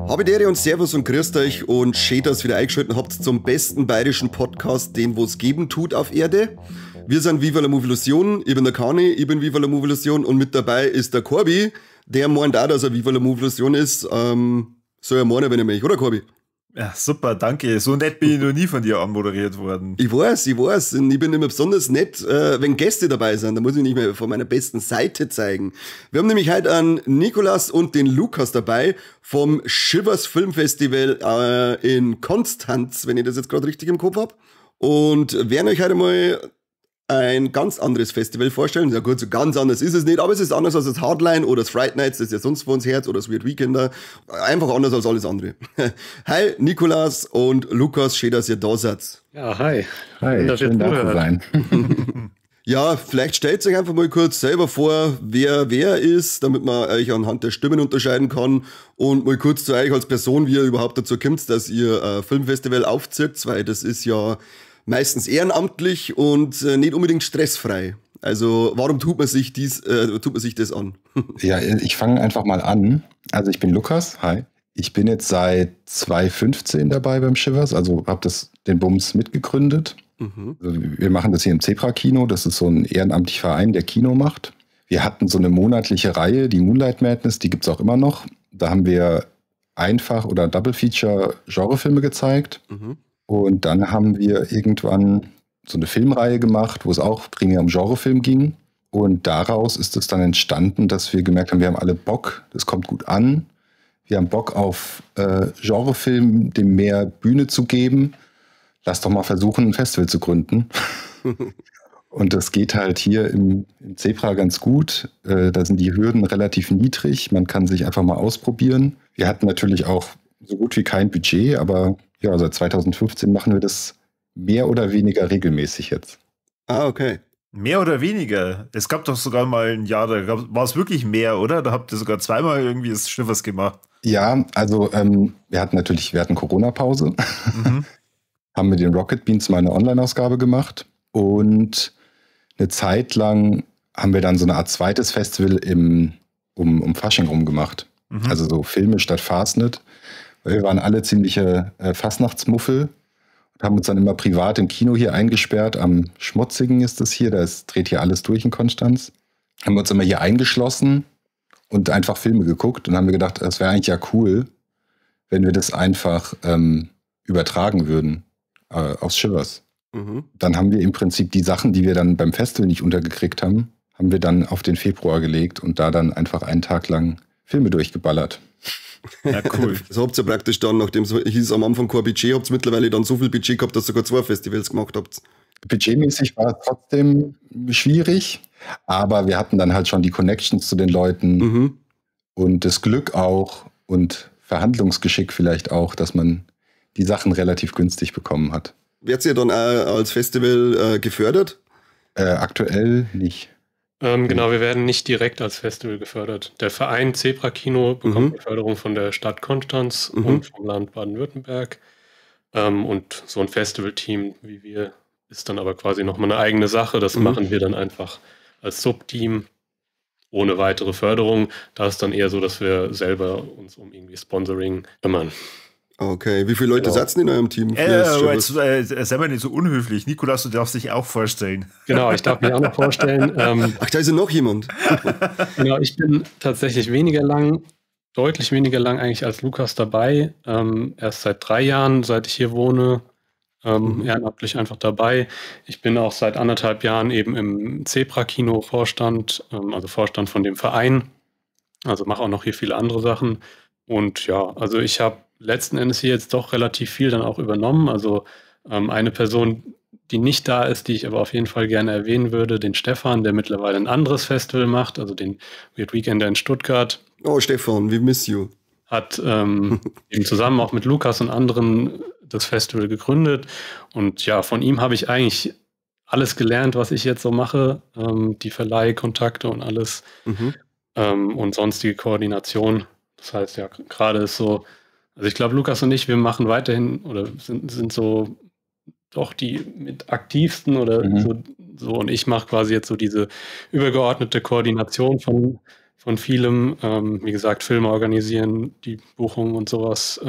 Habedere und Servus und grüßt euch und schön, dass ihr wieder eingeschaltet habt zum besten bayerischen Podcast, den wo's geben tut auf Erde. Wir sind Viva la Movilusion, ich bin der Kani, ich bin Viva la Movilusion und mit dabei ist der Corby, der meint auch, dass er Viva la Movilusion ist. Soll er meinen, wenn er mich, oder Corby? Ja, super, danke. So nett bin ich noch nie von dir anmoderiert worden. Ich weiß, ich weiß. Und ich bin immer besonders nett, wenn Gäste dabei sind. Da muss ich nicht mehr von meiner besten Seite zeigen. Wir haben nämlich heute einen Nikolas und den Lukas dabei vom Shivers Filmfestival in Konstanz, wenn ich das jetzt gerade richtig im Kopf hab. Und werden euch heute mal ein ganz anderes Festival vorstellen. Ja gut, so ganz anders ist es nicht, aber es ist anders als das Hardline oder das Fright Nights, das ist ja sonst vor uns Herz, oder das Weird Weekender. Einfach anders als alles andere. Hi Nikolas und Lukas, schön, dass ihr da seid. Ja, hi. Hi, schön da zu sein. Ja, vielleicht stellt euch einfach mal kurz selber vor, wer ist, damit man euch anhand der Stimmen unterscheiden kann und mal kurz zu euch als Person, wie ihr überhaupt dazu kommt, dass ihr Filmfestival aufzieht, weil das ist ja meistens ehrenamtlich und nicht unbedingt stressfrei. Also warum tut man sich das an? Ja, ich fange einfach mal an. Also ich bin Lukas, hi. Ich bin jetzt seit 2015 dabei beim Shivers, also habe den Bums mitgegründet. Mhm. Also wir machen das hier im Zebra-Kino, das ist so ein ehrenamtlicher Verein, der Kino macht. Wir hatten so eine monatliche Reihe, die Moonlight Madness, die gibt es auch immer noch. Da haben wir einfach oder Double Feature Genrefilme gezeigt. Mhm. Und dann haben wir irgendwann so eine Filmreihe gemacht, wo es auch primär um Genrefilm ging. Und daraus ist es dann entstanden, dass wir gemerkt haben, wir haben alle Bock, das kommt gut an. Wir haben Bock auf Genrefilm, dem mehr Bühne zu geben. Lass doch mal versuchen, ein Festival zu gründen. Und das geht halt hier im Zebra ganz gut. Da sind die Hürden relativ niedrig. Man kann sich einfach mal ausprobieren. Wir hatten natürlich auch so gut wie kein Budget, aber ja, seit 2015 machen wir das mehr oder weniger regelmäßig jetzt. Ah, okay. Mehr oder weniger? Es gab doch sogar mal ein Jahr, da war es wirklich mehr, oder? Da habt ihr sogar zweimal irgendwie das Shivers gemacht. Ja, also wir hatten Corona-Pause, haben mit den Rocket Beans mal eine Online-Ausgabe gemacht und eine Zeit lang haben wir dann so eine Art zweites Festival um Fasching rum gemacht. Mhm. Also so Filme statt Fastnet. Wir waren alle ziemliche Fastnachtsmuffel und haben uns dann immer privat im Kino hier eingesperrt. Am Schmutzigen ist das hier, da dreht hier alles durch in Konstanz. Haben wir uns immer hier eingeschlossen und einfach Filme geguckt und haben wir gedacht, das wäre eigentlich ja cool, wenn wir das einfach übertragen würden aufs Shivers. Mhm. Dann haben wir im Prinzip die Sachen, die wir dann beim Festival nicht untergekriegt haben, haben wir dann auf den Februar gelegt und da dann einfach einen Tag lang Filme durchgeballert. Ja, cool. Das habt ihr praktisch dann, nachdem es hieß am Anfang kein Budget, habt ihr mittlerweile dann so viel Budget gehabt, dass ihr sogar zwei Festivals gemacht habt. Budgetmäßig war es trotzdem schwierig, aber wir hatten dann halt schon die Connections zu den Leuten und das Glück auch und Verhandlungsgeschick vielleicht auch, dass man die Sachen relativ günstig bekommen hat. Werdet ihr dann auch als Festival gefördert? Aktuell nicht. Genau, wir werden nicht direkt als Festival gefördert. Der Verein Zebra Kino bekommt eine Förderung von der Stadt Konstanz und vom Land Baden-Württemberg. Und so ein Festivalteam wie wir ist dann aber quasi nochmal eine eigene Sache. Das machen wir dann einfach als Subteam ohne weitere Förderung. Da ist dann eher so, dass wir selber uns um irgendwie Sponsoring kümmern. Okay, wie viele Leute sitzen in eurem Team? Jetzt sei mal nicht so unhöflich. Nikolas, du darfst dich auch vorstellen. Genau, ich darf mich auch noch vorstellen. Ach, da ist ja noch jemand. Genau, ich bin tatsächlich deutlich weniger lang eigentlich als Lukas dabei. Erst seit 3 Jahren, seit ich hier wohne, ehrenamtlich einfach dabei. Ich bin auch seit 1,5 Jahren eben im Zebra-Kino-Vorstand, also Vorstand von dem Verein. Also mache auch noch hier viele andere Sachen. Und ja, also ich habe letzten Endes hier jetzt doch relativ viel dann auch übernommen. Also eine Person, die nicht da ist, die ich aber auf jeden Fall gerne erwähnen würde, den Stefan, der mittlerweile ein anderes Festival macht, also den Weird Weekender in Stuttgart. Oh Stefan, we miss you. Hat eben zusammen auch mit Lukas und anderen das Festival gegründet. Und ja, von ihm habe ich eigentlich alles gelernt, was ich jetzt so mache, die Verleihkontakte und alles und sonstige Koordination. Das heißt ja, gerade ist so, also ich glaube, Lukas und ich, wir machen weiterhin oder sind so doch die mit aktivsten oder so und ich mache quasi jetzt so diese übergeordnete Koordination von vielem, wie gesagt, Filme organisieren, die Buchung und sowas.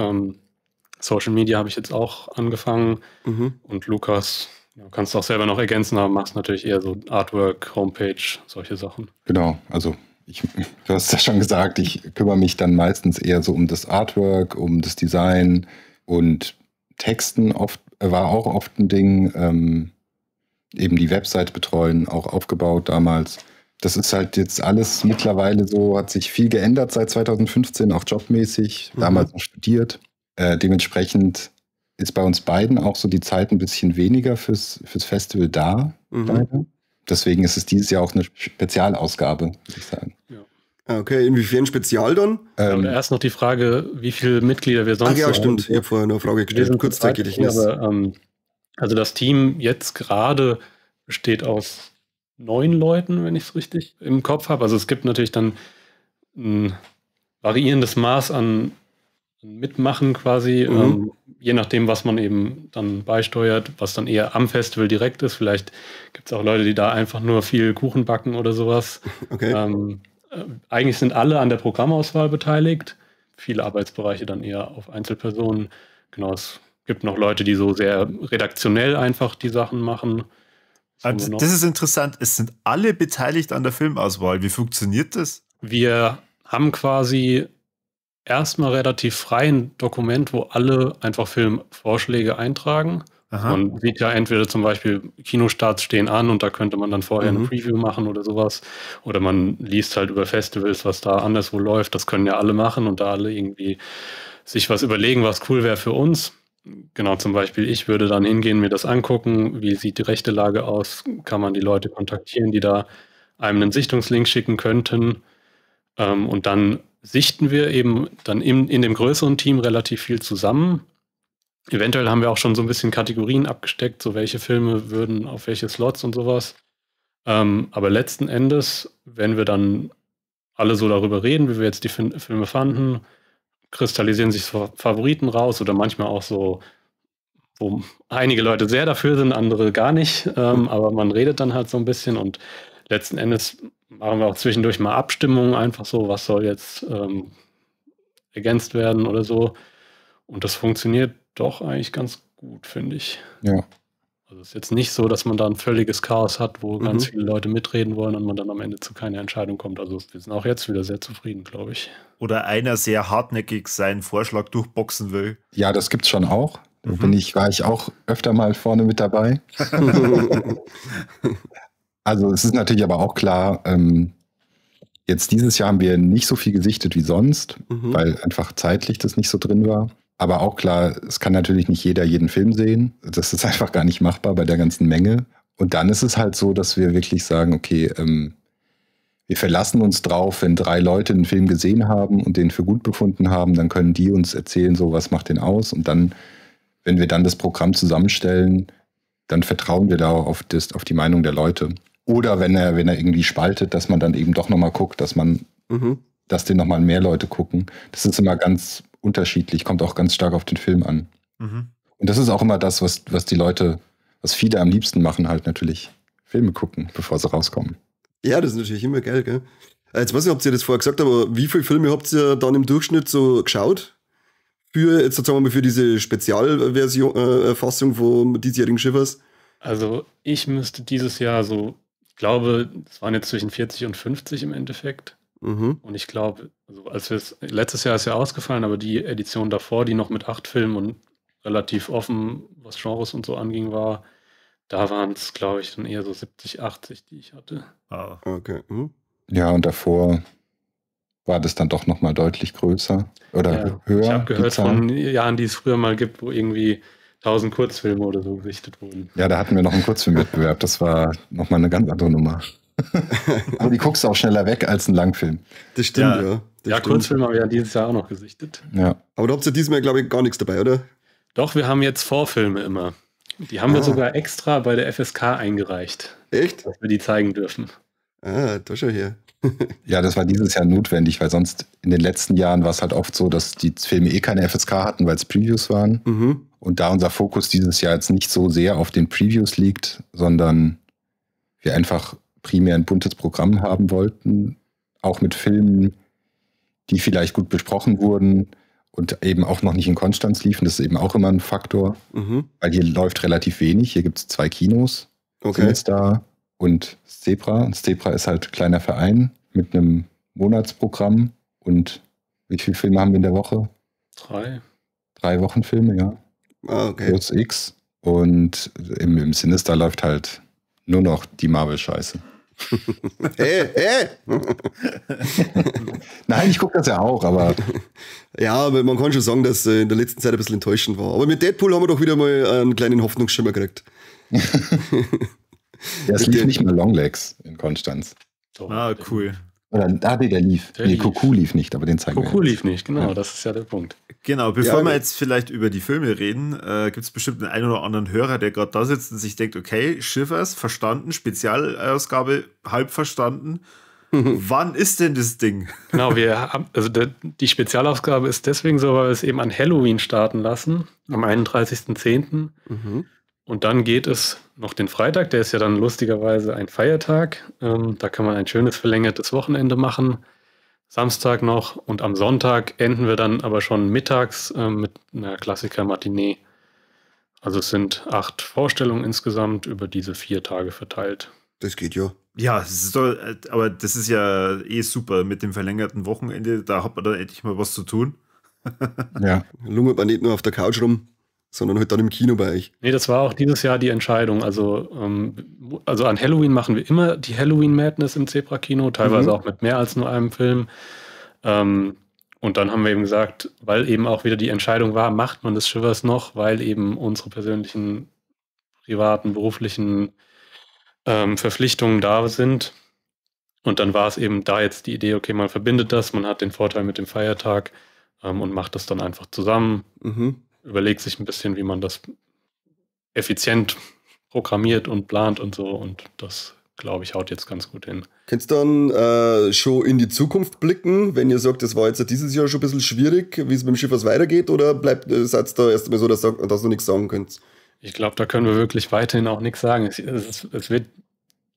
Social Media habe ich jetzt auch angefangen und Lukas, ja, kannst du auch selber noch ergänzen, aber machst natürlich eher so Artwork, Homepage, solche Sachen. Genau, also du hast ja schon gesagt, ich kümmere mich dann meistens eher so um das Artwork, um das Design und Texten oft, war auch oft ein Ding, eben die Website betreuen, auch aufgebaut damals. Das ist halt jetzt alles mittlerweile so, hat sich viel geändert seit 2015, auch jobmäßig, damals noch studiert. Dementsprechend ist bei uns beiden auch so die Zeit ein bisschen weniger fürs Festival da. Leider. Deswegen ist es dieses Jahr auch eine Spezialausgabe, würde ich sagen. Ja. Okay, inwiefern spezial dann? Erst noch die Frage, wie viele Mitglieder wir sonst haben. Ach ja, stimmt. Ich habe vorher noch eine Frage gestellt. Kurzzeitgedächtnis. Aber, also das Team jetzt gerade besteht aus 9 Leuten, wenn ich es richtig im Kopf habe. Also es gibt natürlich dann ein variierendes Maß an Mitmachen quasi, je nachdem, was man eben dann beisteuert, was dann eher am Festival direkt ist. Vielleicht gibt es auch Leute, die da einfach nur viel Kuchen backen oder sowas. Okay. Eigentlich sind alle an der Programmauswahl beteiligt. Viele Arbeitsbereiche dann eher auf Einzelpersonen. Genau, es gibt noch Leute, die so sehr redaktionell einfach die Sachen machen. Also, das ist interessant. Es sind alle beteiligt an der Filmauswahl. Wie funktioniert das? Wir haben quasi erstmal relativ frei ein Dokument, wo alle einfach Filmvorschläge eintragen. Aha. Man sieht ja entweder zum Beispiel Kinostarts stehen an und da könnte man dann vorher eine Preview machen oder sowas. Oder man liest halt über Festivals, was da anderswo läuft. Das können ja alle machen und da alle irgendwie sich was überlegen, was cool wäre für uns. Genau, zum Beispiel ich würde dann hingehen, mir das angucken, wie sieht die rechte Lage aus, kann man die Leute kontaktieren, die da einem einen Sichtungslink schicken könnten. Und dann sichten wir eben dann in dem größeren Team relativ viel zusammen. Eventuell haben wir auch schon so ein bisschen Kategorien abgesteckt, so welche Filme würden auf welche Slots und sowas. Aber letzten Endes, wenn wir dann alle so darüber reden, wie wir jetzt die Filme fanden, kristallisieren sich Favoriten raus oder manchmal auch so, wo einige Leute sehr dafür sind, andere gar nicht. Aber man redet dann halt so ein bisschen und letzten Endes machen wir auch zwischendurch mal Abstimmungen, einfach so, was soll jetzt ergänzt werden oder so. Und das funktioniert doch eigentlich ganz gut, finde ich. Ja. Also es ist jetzt nicht so, dass man da ein völliges Chaos hat, wo ganz viele Leute mitreden wollen und man dann am Ende zu keiner Entscheidung kommt. Also wir sind auch jetzt wieder sehr zufrieden, glaube ich. Oder einer sehr hartnäckig seinen Vorschlag durchboxen will. Ja, das gibt's schon auch. Da war ich auch öfter mal vorne mit dabei. Also es ist natürlich aber auch klar, jetzt dieses Jahr haben wir nicht so viel gesichtet wie sonst, weil einfach zeitlich das nicht so drin war. Aber auch klar, es kann natürlich nicht jeder jeden Film sehen. Das ist einfach gar nicht machbar bei der ganzen Menge. Und dann ist es halt so, dass wir wirklich sagen, okay, wir verlassen uns drauf, wenn 3 Leute einen Film gesehen haben und den für gut befunden haben, dann können die uns erzählen, so was macht den aus. Und dann, wenn wir dann das Programm zusammenstellen, dann vertrauen wir da auch auf die Meinung der Leute. Oder wenn er irgendwie spaltet, dass man dann eben doch nochmal guckt, dass man, dass den nochmal mehr Leute gucken. Das ist immer ganz unterschiedlich, kommt auch ganz stark auf den Film an. Und das ist auch immer das, was die Leute, was viele am liebsten machen, halt natürlich Filme gucken, bevor sie rauskommen. Ja, das ist natürlich immer geil, gell? Jetzt weiß ich, ob ihr das vorher gesagt habt, aber wie viele Filme habt ihr dann im Durchschnitt so geschaut? Für, jetzt sagen wir mal, für diese Spezialversion, Fassung vom diesjährigen Shivers? Also ich müsste dieses Jahr so, ich glaube, es waren jetzt zwischen 40 und 50 im Endeffekt. Und ich glaube, also als wir es, letztes Jahr ist ja ausgefallen, aber die Edition davor, die noch mit 8 Filmen und relativ offen, was Genres und so anging, war, da waren es, glaube ich, dann eher so 70, 80, die ich hatte. Ah. Okay. Ja, und davor war das dann doch nochmal deutlich größer oder ja, höher. Ich habe gehört von Jahren, die es früher mal gibt, wo irgendwie 1000 Kurzfilme oder so gesichtet wurden. Ja, da hatten wir noch einen Kurzfilmwettbewerb. Das war nochmal eine ganz andere Nummer. Aber die guckst du auch schneller weg als ein Langfilm. Das stimmt, ja. Ja, das stimmt. Kurzfilme haben wir ja dieses Jahr auch noch gesichtet. Ja. Aber da habt ihr diesmal, glaube ich, gar nichts dabei, oder? Doch, wir haben jetzt Vorfilme immer. Die haben wir sogar extra bei der FSK eingereicht. Echt? Dass wir die zeigen dürfen. Ah, da schau her. Ja, das war dieses Jahr notwendig, weil sonst in den letzten Jahren war es halt oft so, dass die Filme eh keine FSK hatten, weil es Previews waren. Mhm. Und da unser Fokus dieses Jahr jetzt nicht so sehr auf den Previews liegt, sondern wir einfach primär ein buntes Programm haben wollten, auch mit Filmen, die vielleicht gut besprochen wurden und eben auch noch nicht in Konstanz liefen. Das ist eben auch immer ein Faktor, weil hier läuft relativ wenig. Hier gibt es 2 Kinos, CineStar und Zebra. Und Zebra ist halt ein kleiner Verein mit einem Monatsprogramm. Und wie viele Filme haben wir in der Woche? 3. 3 Wochenfilme, ja. Ah, okay. Plus X. Und im CineStar läuft halt nur noch die Marvel-Scheiße. Hey, hey! Nein, ich gucke das ja auch, aber... Ja, aber man kann schon sagen, dass in der letzten Zeit ein bisschen enttäuschend war. Aber mit Deadpool haben wir doch wieder mal einen kleinen Hoffnungsschimmer gekriegt. Ja, es lief nicht mal Longlegs in Konstanz. Ah, cool. Oder, nee, der lief. Der lief. Cocu lief nicht, aber den zeigen wir. Cocu lief nicht, genau, ja. Das ist ja der Punkt. Genau, bevor wir jetzt vielleicht über die Filme reden, gibt es bestimmt den einen oder anderen Hörer, der gerade da sitzt und sich denkt, okay, Shivers, verstanden, Spezialausgabe, halb verstanden. Wann ist denn das Ding? Genau, wir haben, also die Spezialausgabe ist deswegen so, weil wir es eben an Halloween starten lassen, am 31.10. Mhm. Und dann geht es noch den Freitag, der ist ja dann lustigerweise ein Feiertag. Da kann man ein schönes verlängertes Wochenende machen. Samstag noch und am Sonntag enden wir dann aber schon mittags mit einer Klassiker-Matinee. Also es sind 8 Vorstellungen insgesamt über diese 4 Tage verteilt. Das geht ja. Ja, das ist doch, aber das ist ja eh super mit dem verlängerten Wochenende. Da hat man dann endlich mal was zu tun. Ja. Lungert man nicht nur auf der Couch rum, sondern halt dann im Kino bei euch. Nee, das war auch dieses Jahr die Entscheidung. Also, also an Halloween machen wir immer die Halloween Madness im Zebra-Kino, teilweise auch mit mehr als nur einem Film. Und dann haben wir eben gesagt, weil eben auch wieder die Entscheidung war, macht man das Shivers noch, weil eben unsere persönlichen, privaten, beruflichen Verpflichtungen da sind. Und dann war es eben da jetzt die Idee, okay, man verbindet das, man hat den Vorteil mit dem Feiertag und macht das dann einfach zusammen. Mhm. Überlegt sich ein bisschen, wie man das effizient programmiert und plant und so. Und das, glaube ich, haut jetzt ganz gut hin. Könntest du dann schon in die Zukunft blicken, wenn ihr sagt, das war jetzt dieses Jahr schon ein bisschen schwierig, wie es mit dem Shivers weitergeht? Oder bleibt seid ihr da erst einmal so, dass ihr nichts sagen könnt? Ich glaube, da können wir wirklich weiterhin auch nichts sagen. Es wird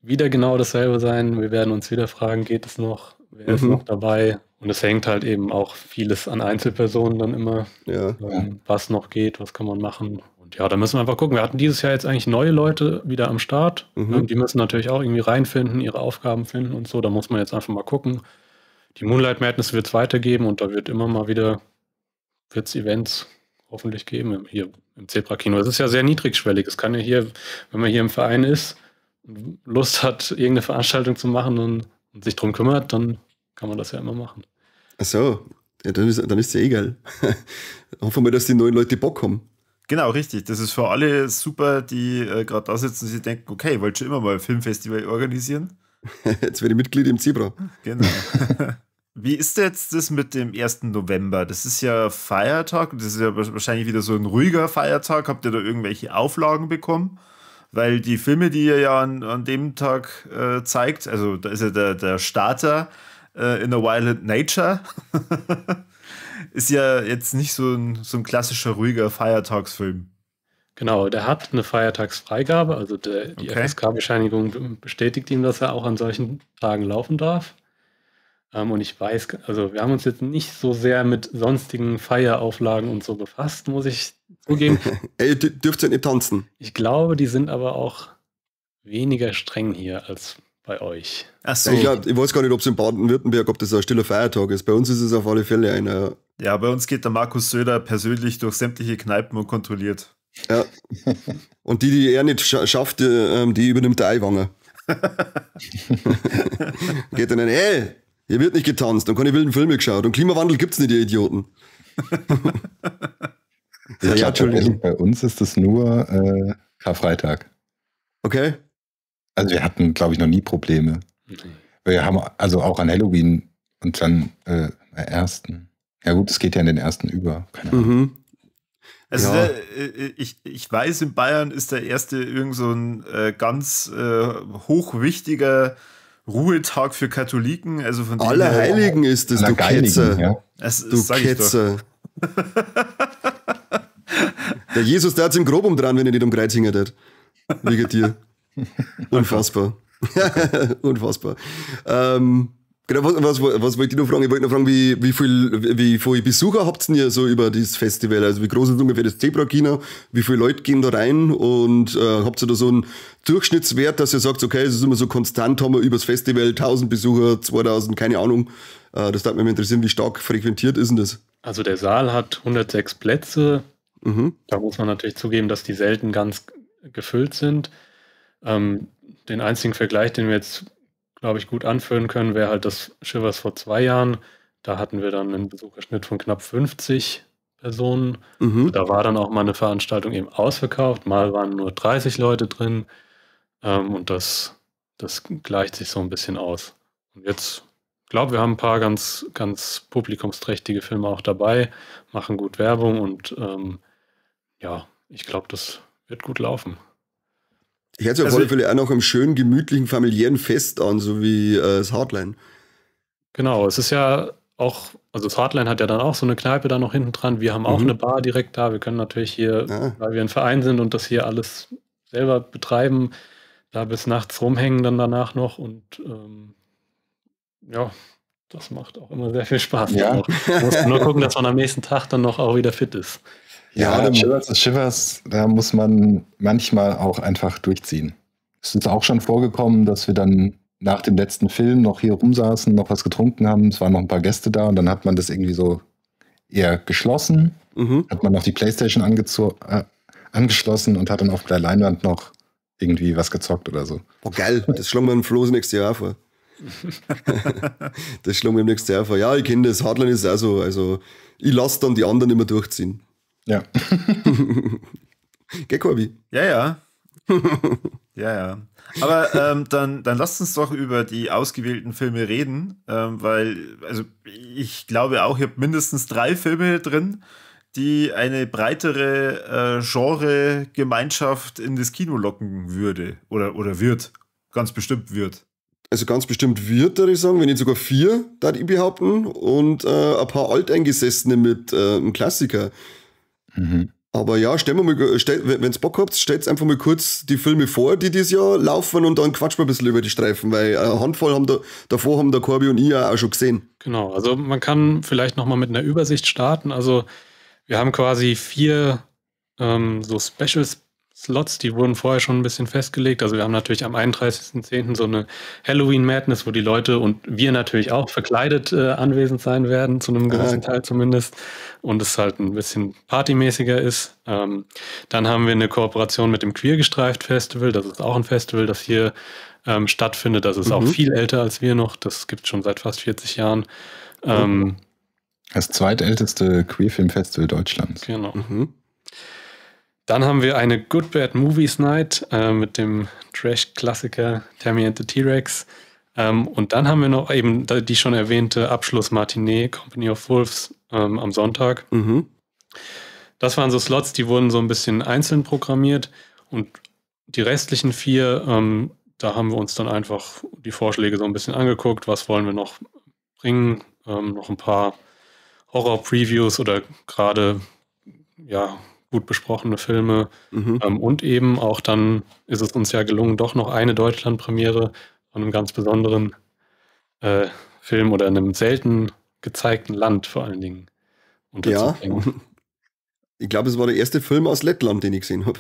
wieder genau dasselbe sein. Wir werden uns wieder fragen, geht es noch? Wer ist noch dabei? Und es hängt halt eben auch vieles an Einzelpersonen dann immer, ja. Was noch geht, was kann man machen. Und ja, da müssen wir einfach gucken. Wir hatten dieses Jahr jetzt eigentlich neue Leute wieder am Start. Mhm. Die müssen natürlich auch irgendwie reinfinden, ihre Aufgaben finden und so. Da muss man jetzt einfach mal gucken. Die Moonlight Madness wird es weitergeben und da wird immer mal wieder wird's Events hoffentlich geben hier im Zebra-Kino. Es ist ja sehr niedrigschwellig. Es kann ja hier, wenn man hier im Verein ist und Lust hat, irgendeine Veranstaltung zu machen und sich drum kümmert, dann kann man das ja immer machen. Ach so, ja, dann ist ja eh geil. Hoffen wir, dass die neuen Leute Bock haben. Genau, richtig. Das ist für alle super, die gerade da sitzen und sich denken, okay, ich wollte schon immer mal ein Filmfestival organisieren. Jetzt werde ich Mitglied im Zebra. Genau. Wie ist jetzt das mit dem 1. November? Das ist ja Feiertag. Das ist ja wahrscheinlich wieder so ein ruhiger Feiertag. Habt ihr da irgendwelche Auflagen bekommen? Weil die Filme, die ihr ja an dem Tag zeigt, also da ist ja der Starter in a Violent Nature, ist ja jetzt nicht so ein klassischer, ruhiger Feiertagsfilm. Genau, der hat eine Feiertagsfreigabe, also die FSK-Bescheinigung bestätigt ihm, dass er auch an solchen Tagen laufen darf. Und ich weiß, also wir haben uns jetzt nicht so sehr mit sonstigen Feierauflagen und so befasst, muss ich zugeben. Ey, dürft ihr nicht tanzen? Ich glaube, die sind aber auch weniger streng hier als bei euch. Ach so. Ich weiß gar nicht, ob es in Baden-Württemberg, ob das ein stiller Feiertag ist. Bei uns ist es auf alle Fälle einer. Ja, bei uns geht der Markus Söder persönlich durch sämtliche Kneipen und kontrolliert. Ja. Und die er nicht schafft, die übernimmt der Aiwanger. Geht dann, ey, hier wird nicht getanzt und keine wilden Filme geschaut und Klimawandel gibt's nicht, ihr Idioten. Ja, ja, Entschuldigung. Bei uns ist das nur Karfreitag. Okay. Also wir hatten, glaube ich, noch nie Probleme. Wir haben also auch an Halloween und dann ersten. Ja gut, es geht ja in den ersten über. Keine Ahnung. Mhm. Also ja. Ich weiß, in Bayern ist der erste irgend so ein ganz hochwichtiger Ruhetag für Katholiken. Also von Allerheiligen ist es, du Ketzer. Ja. Du Ketzer. Der Jesus, der hat's im Grob umdran, wenn er nicht um Kreuz hingert hat. Wegen dir. Unfassbar. Okay. Unfassbar. Genau, was wollte ich noch fragen? Ich wollte noch fragen, wie viele Besucher habt ihr so über dieses Festival? Also wie groß ist ungefähr das Zebra-Kino? Wie viele Leute gehen da rein? Und habt ihr da so einen Durchschnittswert, dass ihr sagt, okay, es ist immer so konstant, haben wir übers Festival 1000 Besucher, 2000, keine Ahnung. Das würde mich interessieren, wie stark frequentiert ist denn das? Also der Saal hat 106 Plätze. Mhm. Da muss man natürlich zugeben, dass die selten ganz gefüllt sind. Den einzigen Vergleich, den wir jetzt, glaube ich, gut anführen können, wäre halt das Shivers vor 2 Jahren. Da hatten wir dann einen Besucherschnitt von knapp 50 Personen. Mhm. Da war dann auch mal eine Veranstaltung eben ausverkauft. Mal waren nur 30 Leute drin. Und das gleicht sich so ein bisschen aus. Und jetzt, glaube, wir haben ein paar ganz, ganz publikumsträchtige Filme auch dabei, machen gut Werbung und ja, ich glaube, das wird gut laufen. Ich hätte es auf alle Fälle auch noch einem schönen, gemütlichen, familiären Fest an, so wie das Hardline. Genau, es ist ja auch, also das Hardline hat ja dann auch so eine Kneipe da noch hinten dran. Wir haben auch eine Bar direkt da. Wir können natürlich hier, weil wir ein Verein sind und das hier alles selber betreiben, da bis nachts rumhängen dann danach noch und ja, das macht auch immer sehr viel Spaß. Ja. Man muss nur gucken, dass man am nächsten Tag dann noch auch wieder fit ist. Ja, Shivers ist Shivers, da muss man manchmal auch einfach durchziehen. Es ist auch schon vorgekommen, dass wir dann nach dem letzten Film noch hier rumsaßen, noch was getrunken haben. Es waren noch ein paar Gäste da und dann hat man das irgendwie so eher geschlossen. Mhm. Hat man noch die Playstation angeschlossen und hat dann auf der Leinwand noch irgendwie was gezockt oder so. Oh geil, das schlagen wir im Flo nächstes Jahr vor. Das schlagen wir im nächsten Jahr vor. Ja, ich kenne das, Hardline ist auch so. Also ich lasse dann die anderen immer durchziehen. Ja. Gell, Corby? Ja, ja. Ja, ja. Aber dann lasst uns doch über die ausgewählten Filme reden, weil, also ich glaube auch, ich habe mindestens 3 Filme drin, die eine breitere Genre-Gemeinschaft in das Kino locken würde. Oder wird. Ganz bestimmt wird. Also ganz bestimmt wird, würde ich sagen, wenn nicht sogar 4, darf ich behaupten. Und ein paar Alteingesessene mit einem Klassiker. Mhm. Aber ja, wenn ihr Bock habt, stellt einfach mal kurz die Filme vor, die dieses Jahr laufen und dann quatschen wir ein bisschen über die Streifen, weil eine Handvoll haben davor haben der Corby und ich ja auch schon gesehen. Genau, also man kann vielleicht nochmal mit einer Übersicht starten. Also wir haben quasi 4 so Specials Slots, die wurden vorher schon ein bisschen festgelegt. Also wir haben natürlich am 31.10. so eine Halloween Madness, wo die Leute und wir natürlich auch verkleidet anwesend sein werden, zu einem gewissen Teil zumindest. Und es halt ein bisschen partymäßiger ist. Dann haben wir eine Kooperation mit dem Queergestreift Festival. Das ist auch ein Festival, das hier stattfindet. Das ist auch viel älter als wir noch. Das gibt es schon seit fast 40 Jahren. Das zweitälteste Queerfilmfestival Deutschlands. Genau. Mhm. Dann haben wir eine Good Bad Movies Night mit dem Trash-Klassiker Tammy and the T-Rex. Und dann haben wir noch eben die schon erwähnte Abschluss-Matinee Company of Wolves am Sonntag. Mhm. Das waren so Slots, die wurden so ein bisschen einzeln programmiert. Und die restlichen 4, da haben wir uns dann einfach die Vorschläge so ein bisschen angeguckt. Was wollen wir noch bringen? Noch ein paar Horror-Previews oder gerade, ja, gut besprochene Filme. Mhm. Und eben auch dann ist es uns ja gelungen, doch noch eine Deutschlandpremiere von einem ganz besonderen Film oder einem selten gezeigten Land vor allen Dingen unterzubringen. Ja. Ich glaube, es war der erste Film aus Lettland, den ich gesehen habe.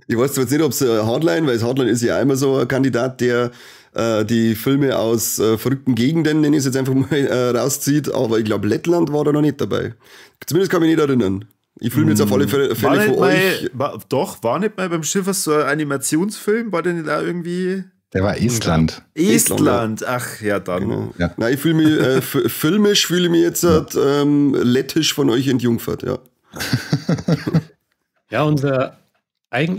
Ich weiß zwar jetzt nicht, ob es Hardline, weil das Hardline ist ja immer so ein Kandidat, der die Filme aus verrückten Gegenden, nenne ich es jetzt einfach mal, rauszieht, aber ich glaube, Lettland war da noch nicht dabei. Zumindest kann ich mich nicht erinnern. Ich fühle mich jetzt auf alle Fälle von euch. War nicht mal beim Shivers so ein Animationsfilm? War der nicht da irgendwie? Der war Estland. Estland, ach ja, dann. Genau. Ja. Nein, ich fühle mich, filmisch fühle ich mich jetzt lettisch von euch entjungfert, ja. Ja, unser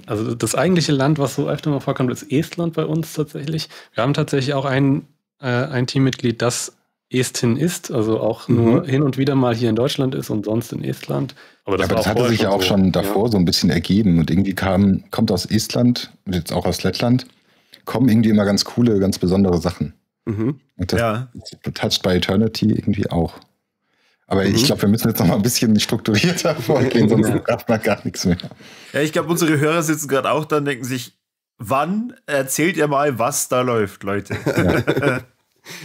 also das eigentliche Land, was so öfter mal vorkommt, ist Estland bei uns tatsächlich. Wir haben tatsächlich auch ein Teammitglied, das Estin ist, also auch nur hin und wieder mal hier in Deutschland ist und sonst in Estland. Aber das, ja, aber das hatte sich ja auch schon davor so ein bisschen ergeben und irgendwie kommt aus Estland und jetzt auch aus Lettland, kommen irgendwie immer ganz coole, ganz besondere Sachen. Mhm. Und das Touched by Eternity irgendwie auch. Aber ich glaube, wir müssen jetzt noch mal ein bisschen strukturierter vorgehen, sonst braucht man gar nichts mehr. Ja, ich glaube, unsere Hörer sitzen gerade auch da und denken sich, wann erzählt ihr mal, was da läuft, Leute? Ja.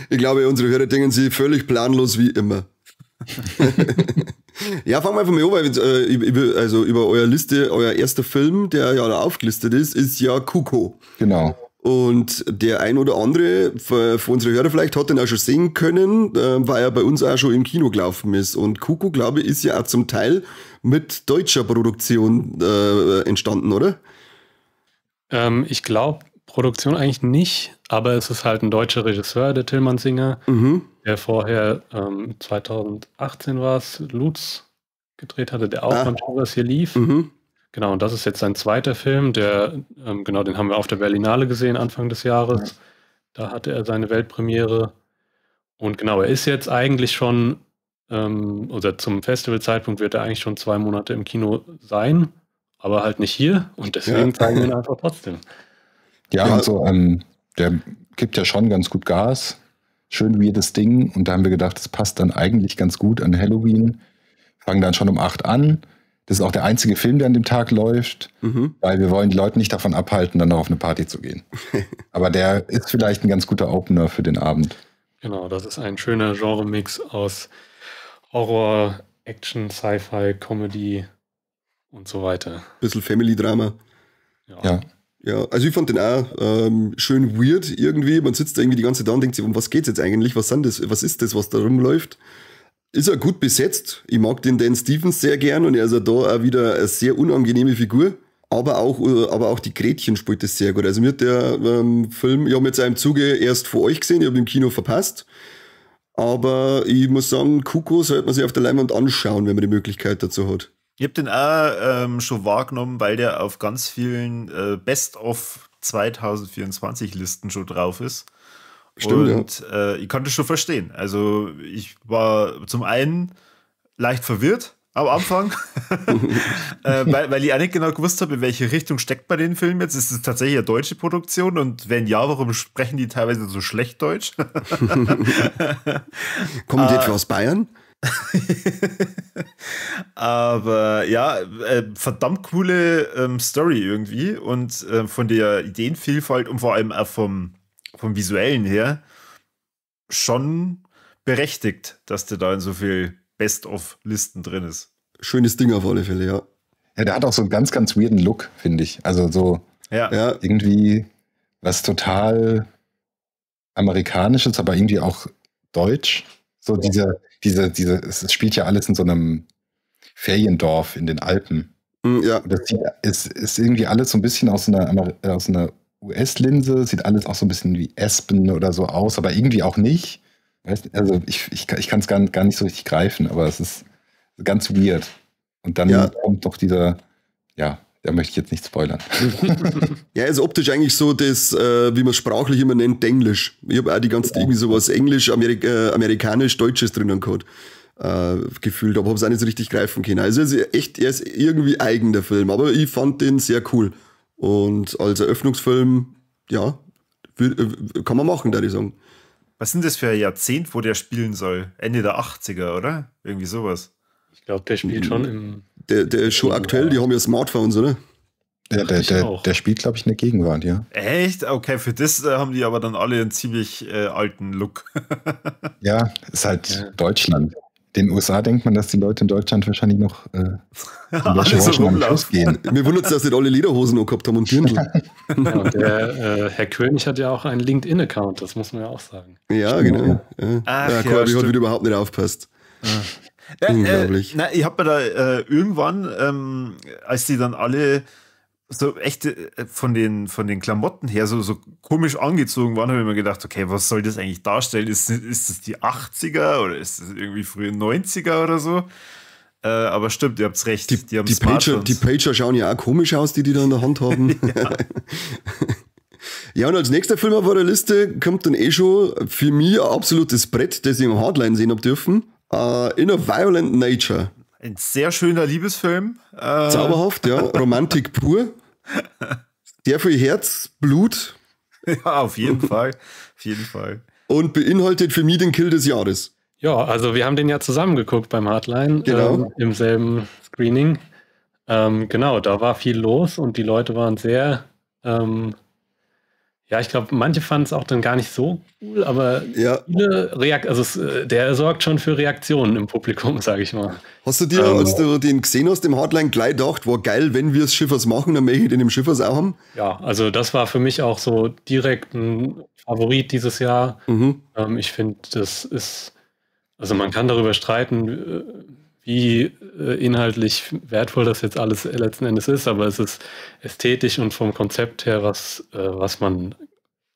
Ich glaube, unsere Hörer denken sich völlig planlos wie immer. Ja, fangen wir einfach mal an, weil also über eure Liste, euer erster Film, der ja da aufgelistet ist, ist ja Kuko. Genau. Und der ein oder andere von unseren Hörer vielleicht hat den auch schon sehen können, weil er bei uns auch schon im Kino gelaufen ist. Und Kuko, glaube ich, ist ja auch zum Teil mit deutscher Produktion entstanden, oder? Ich glaube, Produktion eigentlich nicht, aber es ist halt ein deutscher Regisseur, der Tilman Singer, der vorher 2018 war es, Lutz gedreht hatte, der auch beim Shivers hier lief. Mhm. Genau, und das ist jetzt sein zweiter Film, der, genau, den haben wir auf der Berlinale gesehen Anfang des Jahres. Da hatte er seine Weltpremiere. Und genau, er ist jetzt eigentlich schon, oder zum Festivalzeitpunkt wird er eigentlich schon 2 Monate im Kino sein, aber halt nicht hier. Und deswegen zeigen wir ihn einfach trotzdem. Ja, und so, der gibt ja schon ganz gut Gas. Schön weirdes Ding. Und da haben wir gedacht, das passt dann eigentlich ganz gut an Halloween. Fangen dann schon um 8 an. Das ist auch der einzige Film, der an dem Tag läuft, weil wir wollen die Leute nicht davon abhalten, dann noch auf eine Party zu gehen. Aber der ist vielleicht ein ganz guter Opener für den Abend. Genau, das ist ein schöner Genre-Mix aus Horror, Action, Sci-Fi, Comedy und so weiter. Bisschen Family-Drama. Ja. Ja, also ich fand den auch schön weird irgendwie. Man sitzt da irgendwie die ganze Zeit da und denkt sich, um was geht's jetzt eigentlich? Was sind das? Was ist das, was da rumläuft? Ist er gut besetzt. Ich mag den Dan Stevens sehr gern und er ist ja da auch wieder eine sehr unangenehme Figur. Aber auch die Gretchen spielt das sehr gut. Also mir hat der Film, ich habe ihn jetzt auch im Zuge erst vor euch gesehen, ich habe ihn im Kino verpasst. Aber ich muss sagen, Kuko sollte man sich auf der Leinwand anschauen, wenn man die Möglichkeit dazu hat. Ich habe den auch schon wahrgenommen, weil der auf ganz vielen Best-of 2024 Listen schon drauf ist. Stimmt, und ich konnte es schon verstehen. Also ich war zum einen leicht verwirrt am Anfang, weil ich auch nicht genau gewusst habe, in welche Richtung steckt bei den Film jetzt. Ist es tatsächlich eine deutsche Produktion? Und wenn ja, warum sprechen die teilweise so schlecht Deutsch? Kommen die etwa aus Bayern? Aber ja, verdammt coole Story irgendwie und von der Ideenvielfalt und vor allem auch vom Visuellen her schon berechtigt, dass der da in so viel Best-of-Listen drin ist. Schönes Ding auf alle Fälle, ja. Ja, der hat auch so einen ganz, ganz weirden Look, finde ich. Also so irgendwie was total Amerikanisches, aber irgendwie auch deutsch. So diese, es spielt ja alles in so einem Feriendorf in den Alpen. Ja. Und das ist irgendwie alles so ein bisschen aus einer US-Linse, sieht alles auch so ein bisschen wie Aspen oder so aus, aber irgendwie auch nicht. Weißt, also ich kann es gar nicht so richtig greifen, aber es ist ganz weird. Und dann kommt doch dieser, ja, da möchte ich jetzt nicht spoilern. Ja, ist optisch eigentlich so das, wie man es sprachlich immer nennt, Denglisch. Ich habe auch die ganze Zeit irgendwie sowas Englisch, Amerikanisch, Deutsches drinnen gehabt. Gefühlt, aber habe es auch nicht so richtig greifen können. Also es ist echt, er ist irgendwie eigen, der Film, aber ich fand den sehr cool. Und als Eröffnungsfilm, ja, kann man machen, würde ich sagen. Was sind das für ein Jahrzehnt, wo der spielen soll? Ende der 80er, oder? Irgendwie sowas. Ich glaube, der spielt schon im... Der ist schon aktuell, die haben ja Smartphones, oder? Ja, der spielt, glaube ich, in der Gegenwart, ja. Echt? Okay, für das haben die aber dann alle einen ziemlich alten Look. Ja, ist halt Deutschland. In den USA denkt man, dass die Leute in Deutschland wahrscheinlich noch in so gehen. Mir wundert es, dass nicht alle Lederhosen noch gehabt haben und Dirndl. Ja, und der Herr König hat ja auch einen LinkedIn-Account, das muss man ja auch sagen. Ja, genau. Ja. Ach, ja, Corby hat wieder überhaupt nicht aufpasst. Ja. Unglaublich. Na, ich habe mir da irgendwann, als die dann alle so echt von den Klamotten her so komisch angezogen waren, habe ich mir gedacht, okay, was soll das eigentlich darstellen? Ist das die 80er oder ist das irgendwie frühe 90er oder so? Aber stimmt, ihr habt recht. Die Pager schauen ja auch komisch aus, die da in der Hand haben. Ja. Ja, und als nächster Film auf eurer Liste kommt dann eh schon für mich ein absolutes Brett, das ich im Hardline sehen hab dürfen. In a Violent Nature. Ein sehr schöner Liebesfilm. Zauberhaft, ja. Romantik pur. Sehr viel Herz, Blut. Ja, auf jeden Fall. Auf jeden Fall. Und beinhaltet für mich den Kill des Jahres. Ja, also wir haben den ja zusammen geguckt beim Hardline. Genau. Im selben Screening. Genau, da war viel los und die Leute waren sehr, ja, ich glaube, manche fanden es auch dann gar nicht so cool, aber ja. Viele also der sorgt schon für Reaktionen im Publikum, sage ich mal. Hast du dir, als du den gesehen hast im Hardline, gleich gedacht, war geil, wenn wir es Shivers machen, dann möchte ich den im Shivers auch haben? Ja, also das war für mich auch so direkt ein Favorit dieses Jahr. Mhm. Ich finde, das ist, also man kann darüber streiten, wie inhaltlich wertvoll das jetzt alles letzten Endes ist, aber es ist ästhetisch und vom Konzept her was, was man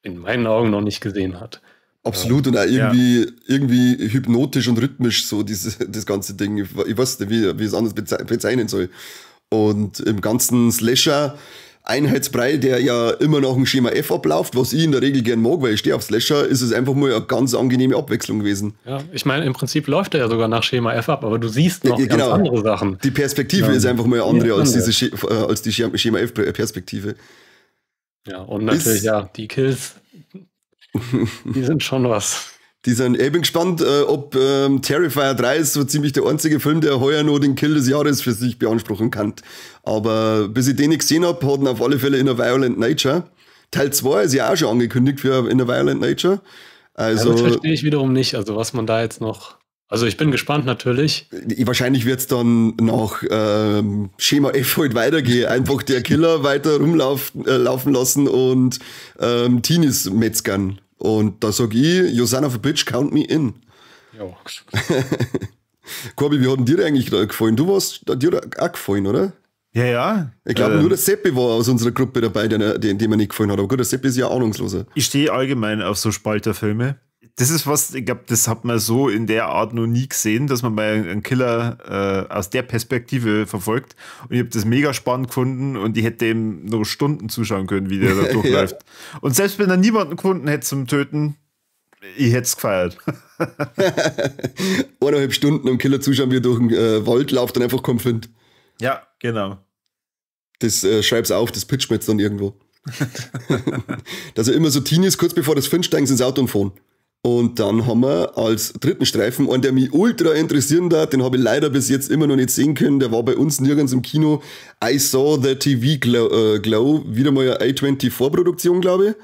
in meinen Augen noch nicht gesehen hat. Absolut, und auch irgendwie, irgendwie hypnotisch und rhythmisch so das ganze Ding. Ich weiß nicht, wie ich es anders bezeichnen soll. Und im ganzen Slasher Einheitsbrei, der ja immer nach dem Schema F abläuft, was ich in der Regel gern mag, weil ich stehe auf Slasher, ist es einfach mal eine ganz angenehme Abwechslung gewesen. Ja, ich meine, im Prinzip läuft er ja sogar nach Schema F ab, aber du siehst noch ganz andere Sachen. Die Perspektive ist einfach mal eine andere als die Schema F-Perspektive. Ja, und natürlich, ja, die Kills, die sind schon was. Die sind, ich bin gespannt, ob Terrifier 3 ist so ziemlich der einzige Film, der heuer noch den Kill des Jahres für sich beanspruchen kann. Aber bis ich den nicht gesehen habe, hat ihn auf alle Fälle In a Violent Nature. Teil 2 ist ja auch schon angekündigt für In a Violent Nature. Also, ja, das verstehe ich wiederum nicht. Also was man da jetzt noch... Also ich bin gespannt natürlich. Wahrscheinlich wird es dann nach Schema F halt weitergehen. Einfach der Killer weiter rumlaufen lassen und Teenies metzgern. Und da sag ich, you son of a bitch, count me in. Jo. Corby, wie hat denn dir eigentlich gefallen? Du warst dir auch gefallen, oder? Ja, ja. Ich glaube, nur der Seppi war aus unserer Gruppe dabei, dem mir nicht gefallen hat. Aber gut, der Seppi ist ja ahnungsloser. Ich stehe allgemein auf so Spalterfilme. Das ist was, ich glaube, das hat man so in der Art noch nie gesehen, dass man bei einem Killer aus der Perspektive verfolgt. Und ich habe das mega spannend gefunden und ich hätte dem noch Stunden zuschauen können, wie der da durchläuft. Ja. Und selbst wenn er niemanden gefunden hätte zum Töten, ich hätte es gefeiert. 1,5 Stunden am Killer zuschauen, wie er durch den Wald läuft und einfach kaum findet. Ja, genau. Das schreib's auf, das pitcht mir jetzt dann irgendwo. Dass er immer so Teenies, kurz bevor das findet, steigen sie ins Auto und fahren. Und dann haben wir als dritten Streifen einen, der mich ultra interessieren hat, den habe ich leider bis jetzt immer noch nicht sehen können, der war bei uns nirgends im Kino. I Saw the TV Glow, wieder mal eine A24-Produktion, glaube ich.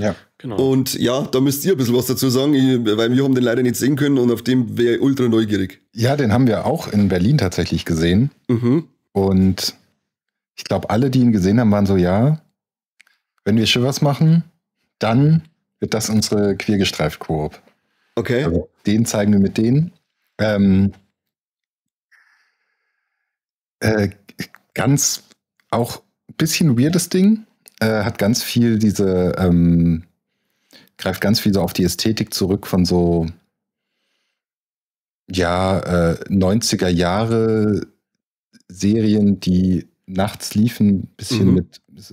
Ja, genau. Und ja, da müsst ihr ein bisschen was dazu sagen, weil wir haben den leider nicht sehen können und auf dem wäre ich ultra neugierig. Ja, den haben wir auch in Berlin tatsächlich gesehen. Mhm. Und ich glaube, alle, die ihn gesehen haben, waren so, ja, wenn wir Shivers machen, dann wird das unsere Queergestreift-Koop. Okay. Also den zeigen wir mit denen. Ganz auch ein bisschen weirdes Ding. Hat ganz viel diese, greift ganz viel so auf die Ästhetik zurück von so, ja, 90er Jahre Serien, die nachts liefen, ein bisschen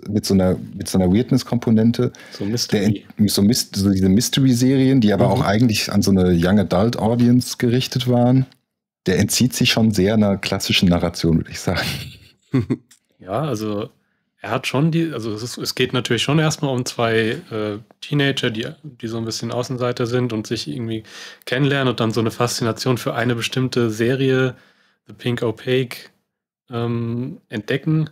mit so einer Weirdness-Komponente. So Mystery. So diese Mystery-Serien, die aber auch eigentlich an so eine Young Adult Audience gerichtet waren. Der entzieht sich schon sehr einer klassischen Narration, würde ich sagen. Ja, also er hat schon die, also es geht natürlich schon erstmal um zwei Teenager, die so ein bisschen Außenseiter sind und sich irgendwie kennenlernen und dann so eine Faszination für eine bestimmte Serie, The Pink Opaque, entdecken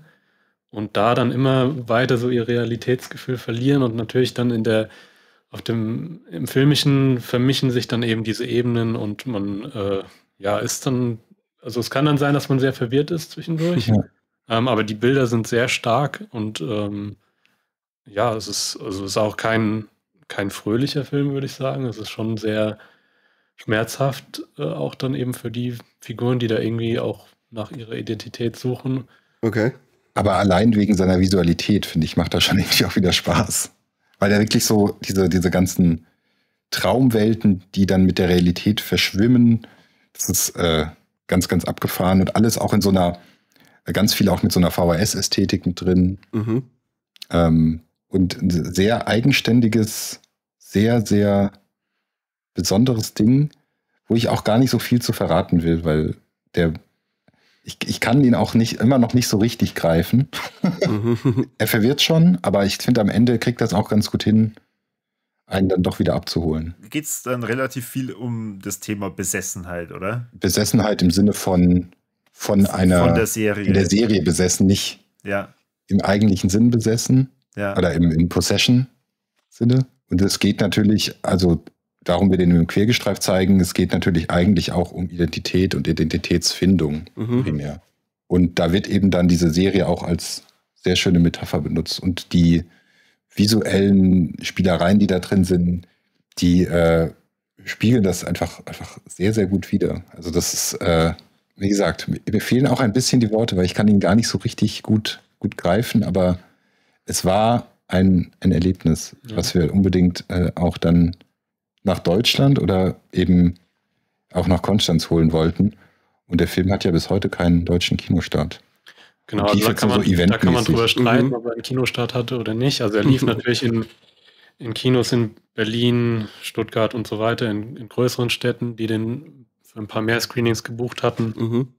und da dann immer weiter so ihr Realitätsgefühl verlieren und natürlich dann im Filmischen vermischen sich dann eben diese Ebenen und man ist dann, also es kann dann sein, dass man sehr verwirrt ist zwischendurch, ja. Aber die Bilder sind sehr stark und es ist auch kein fröhlicher Film, würde ich sagen. Es ist schon sehr schmerzhaft, auch dann eben für die Figuren, die da irgendwie auch nach ihrer Identität suchen. Okay. Aber allein wegen seiner Visualität, finde ich, macht das schon irgendwie auch wieder Spaß. Weil er wirklich so diese ganzen Traumwelten, die dann mit der Realität verschwimmen, das ist ganz, ganz abgefahren und alles auch in so einer, ganz viel auch mit so einer VHS-Ästhetik mit drin. Mhm. Und ein sehr eigenständiges, sehr, sehr besonderes Ding, wo ich auch gar nicht so viel zu verraten will, weil ich kann ihn auch nicht, immer noch nicht so richtig greifen. Er verwirrt schon, aber ich finde, am Ende kriegt das auch ganz gut hin, einen dann doch wieder abzuholen. Geht es dann relativ viel um das Thema Besessenheit, oder? Besessenheit im Sinne von einer von der Serie. In der Serie besessen, nicht im eigentlichen Sinn besessen. Ja. Oder im Possession-Sinne. Und es geht natürlich, also darum wir den im Quergestreift zeigen, es geht natürlich eigentlich auch um Identität und Identitätsfindung primär. Und da wird eben dann diese Serie auch als sehr schöne Metapher benutzt. Und die visuellen Spielereien, die da drin sind, die spiegeln das einfach sehr, sehr gut wider. Also das ist, wie gesagt, mir fehlen auch ein bisschen die Worte, weil ich kann ihn gar nicht so richtig gut greifen, aber es war ein Erlebnis, was wir unbedingt auch dann nach Deutschland oder eben auch nach Konstanz holen wollten. Und der Film hat ja bis heute keinen deutschen Kinostart. Genau, also da kann man drüber streiten, ob er einen Kinostart hatte oder nicht. Also er lief natürlich in Kinos in Berlin, Stuttgart und so weiter, in größeren Städten, die den für ein paar mehr Screenings gebucht hatten.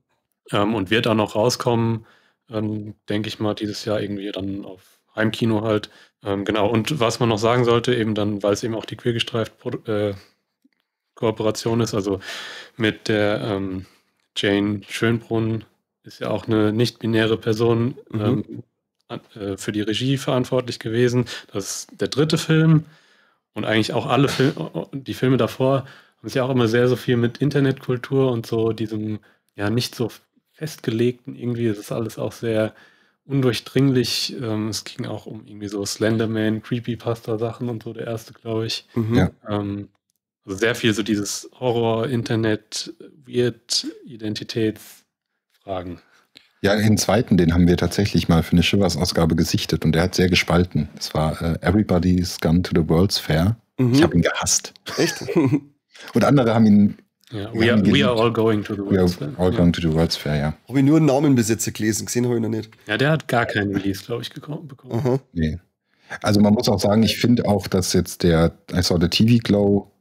Und wird auch noch rauskommen, denke ich mal, dieses Jahr irgendwie dann auf Heimkino halt. Genau, und was man noch sagen sollte, eben dann, weil es eben auch die Quergestreift Kooperation ist, also mit der Jane Schönbrunn ist ja auch eine nicht-binäre Person für die Regie verantwortlich gewesen. Das ist der dritte Film und eigentlich auch alle die Filme davor haben sich auch immer sehr so viel mit Internetkultur und so diesem ja nicht so festgelegten irgendwie, es ist alles auch sehr undurchdringlich. Es ging auch um irgendwie so Slenderman, Creepypasta-Sachen und so, der erste, glaube ich. Ja. Also sehr viel so dieses Horror, Internet, Weird, Identitätsfragen. Ja, den zweiten, den haben wir tatsächlich mal für eine Shivers-Ausgabe gesichtet und der hat sehr gespalten. Das war Everybody's Gone to the World's Fair. Ich habe ihn gehasst. Echt? Und andere haben ihn. Ja, we are all going to the World's Fair. All going to the World's Fair, ja. Habe ich nur einen Namen bis jetzt gelesen, gesehen habe ich noch nicht. Ja, der hat gar keinen Release, glaube ich, bekommen. Aha. Nee. Also man muss auch sagen, ich finde auch, dass jetzt der I Saw the TV Glow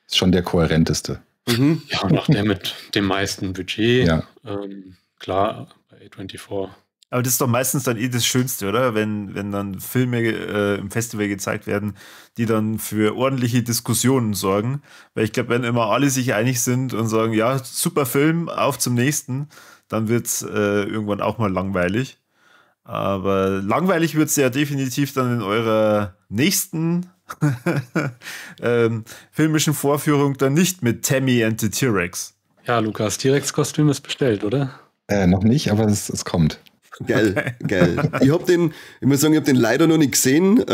ist schon der kohärenteste. Ja, und auch der mit dem meisten Budget. Ja. Klar, bei A24. Aber das ist doch meistens dann eh das Schönste, oder? Wenn dann Filme im Festival gezeigt werden, die dann für ordentliche Diskussionen sorgen. Weil ich glaube, wenn immer alle sich einig sind und sagen, ja, super Film, auf zum nächsten, dann wird es irgendwann auch mal langweilig. Aber langweilig wird es ja definitiv dann in eurer nächsten filmischen Vorführung dann nicht mit Tammy and the T-Rex. Ja, Lukas, T-Rex-Kostüm ist bestellt, oder? Noch nicht, aber es kommt. Geil, geil. Ich muss sagen, ich hab den leider noch nicht gesehen. Ich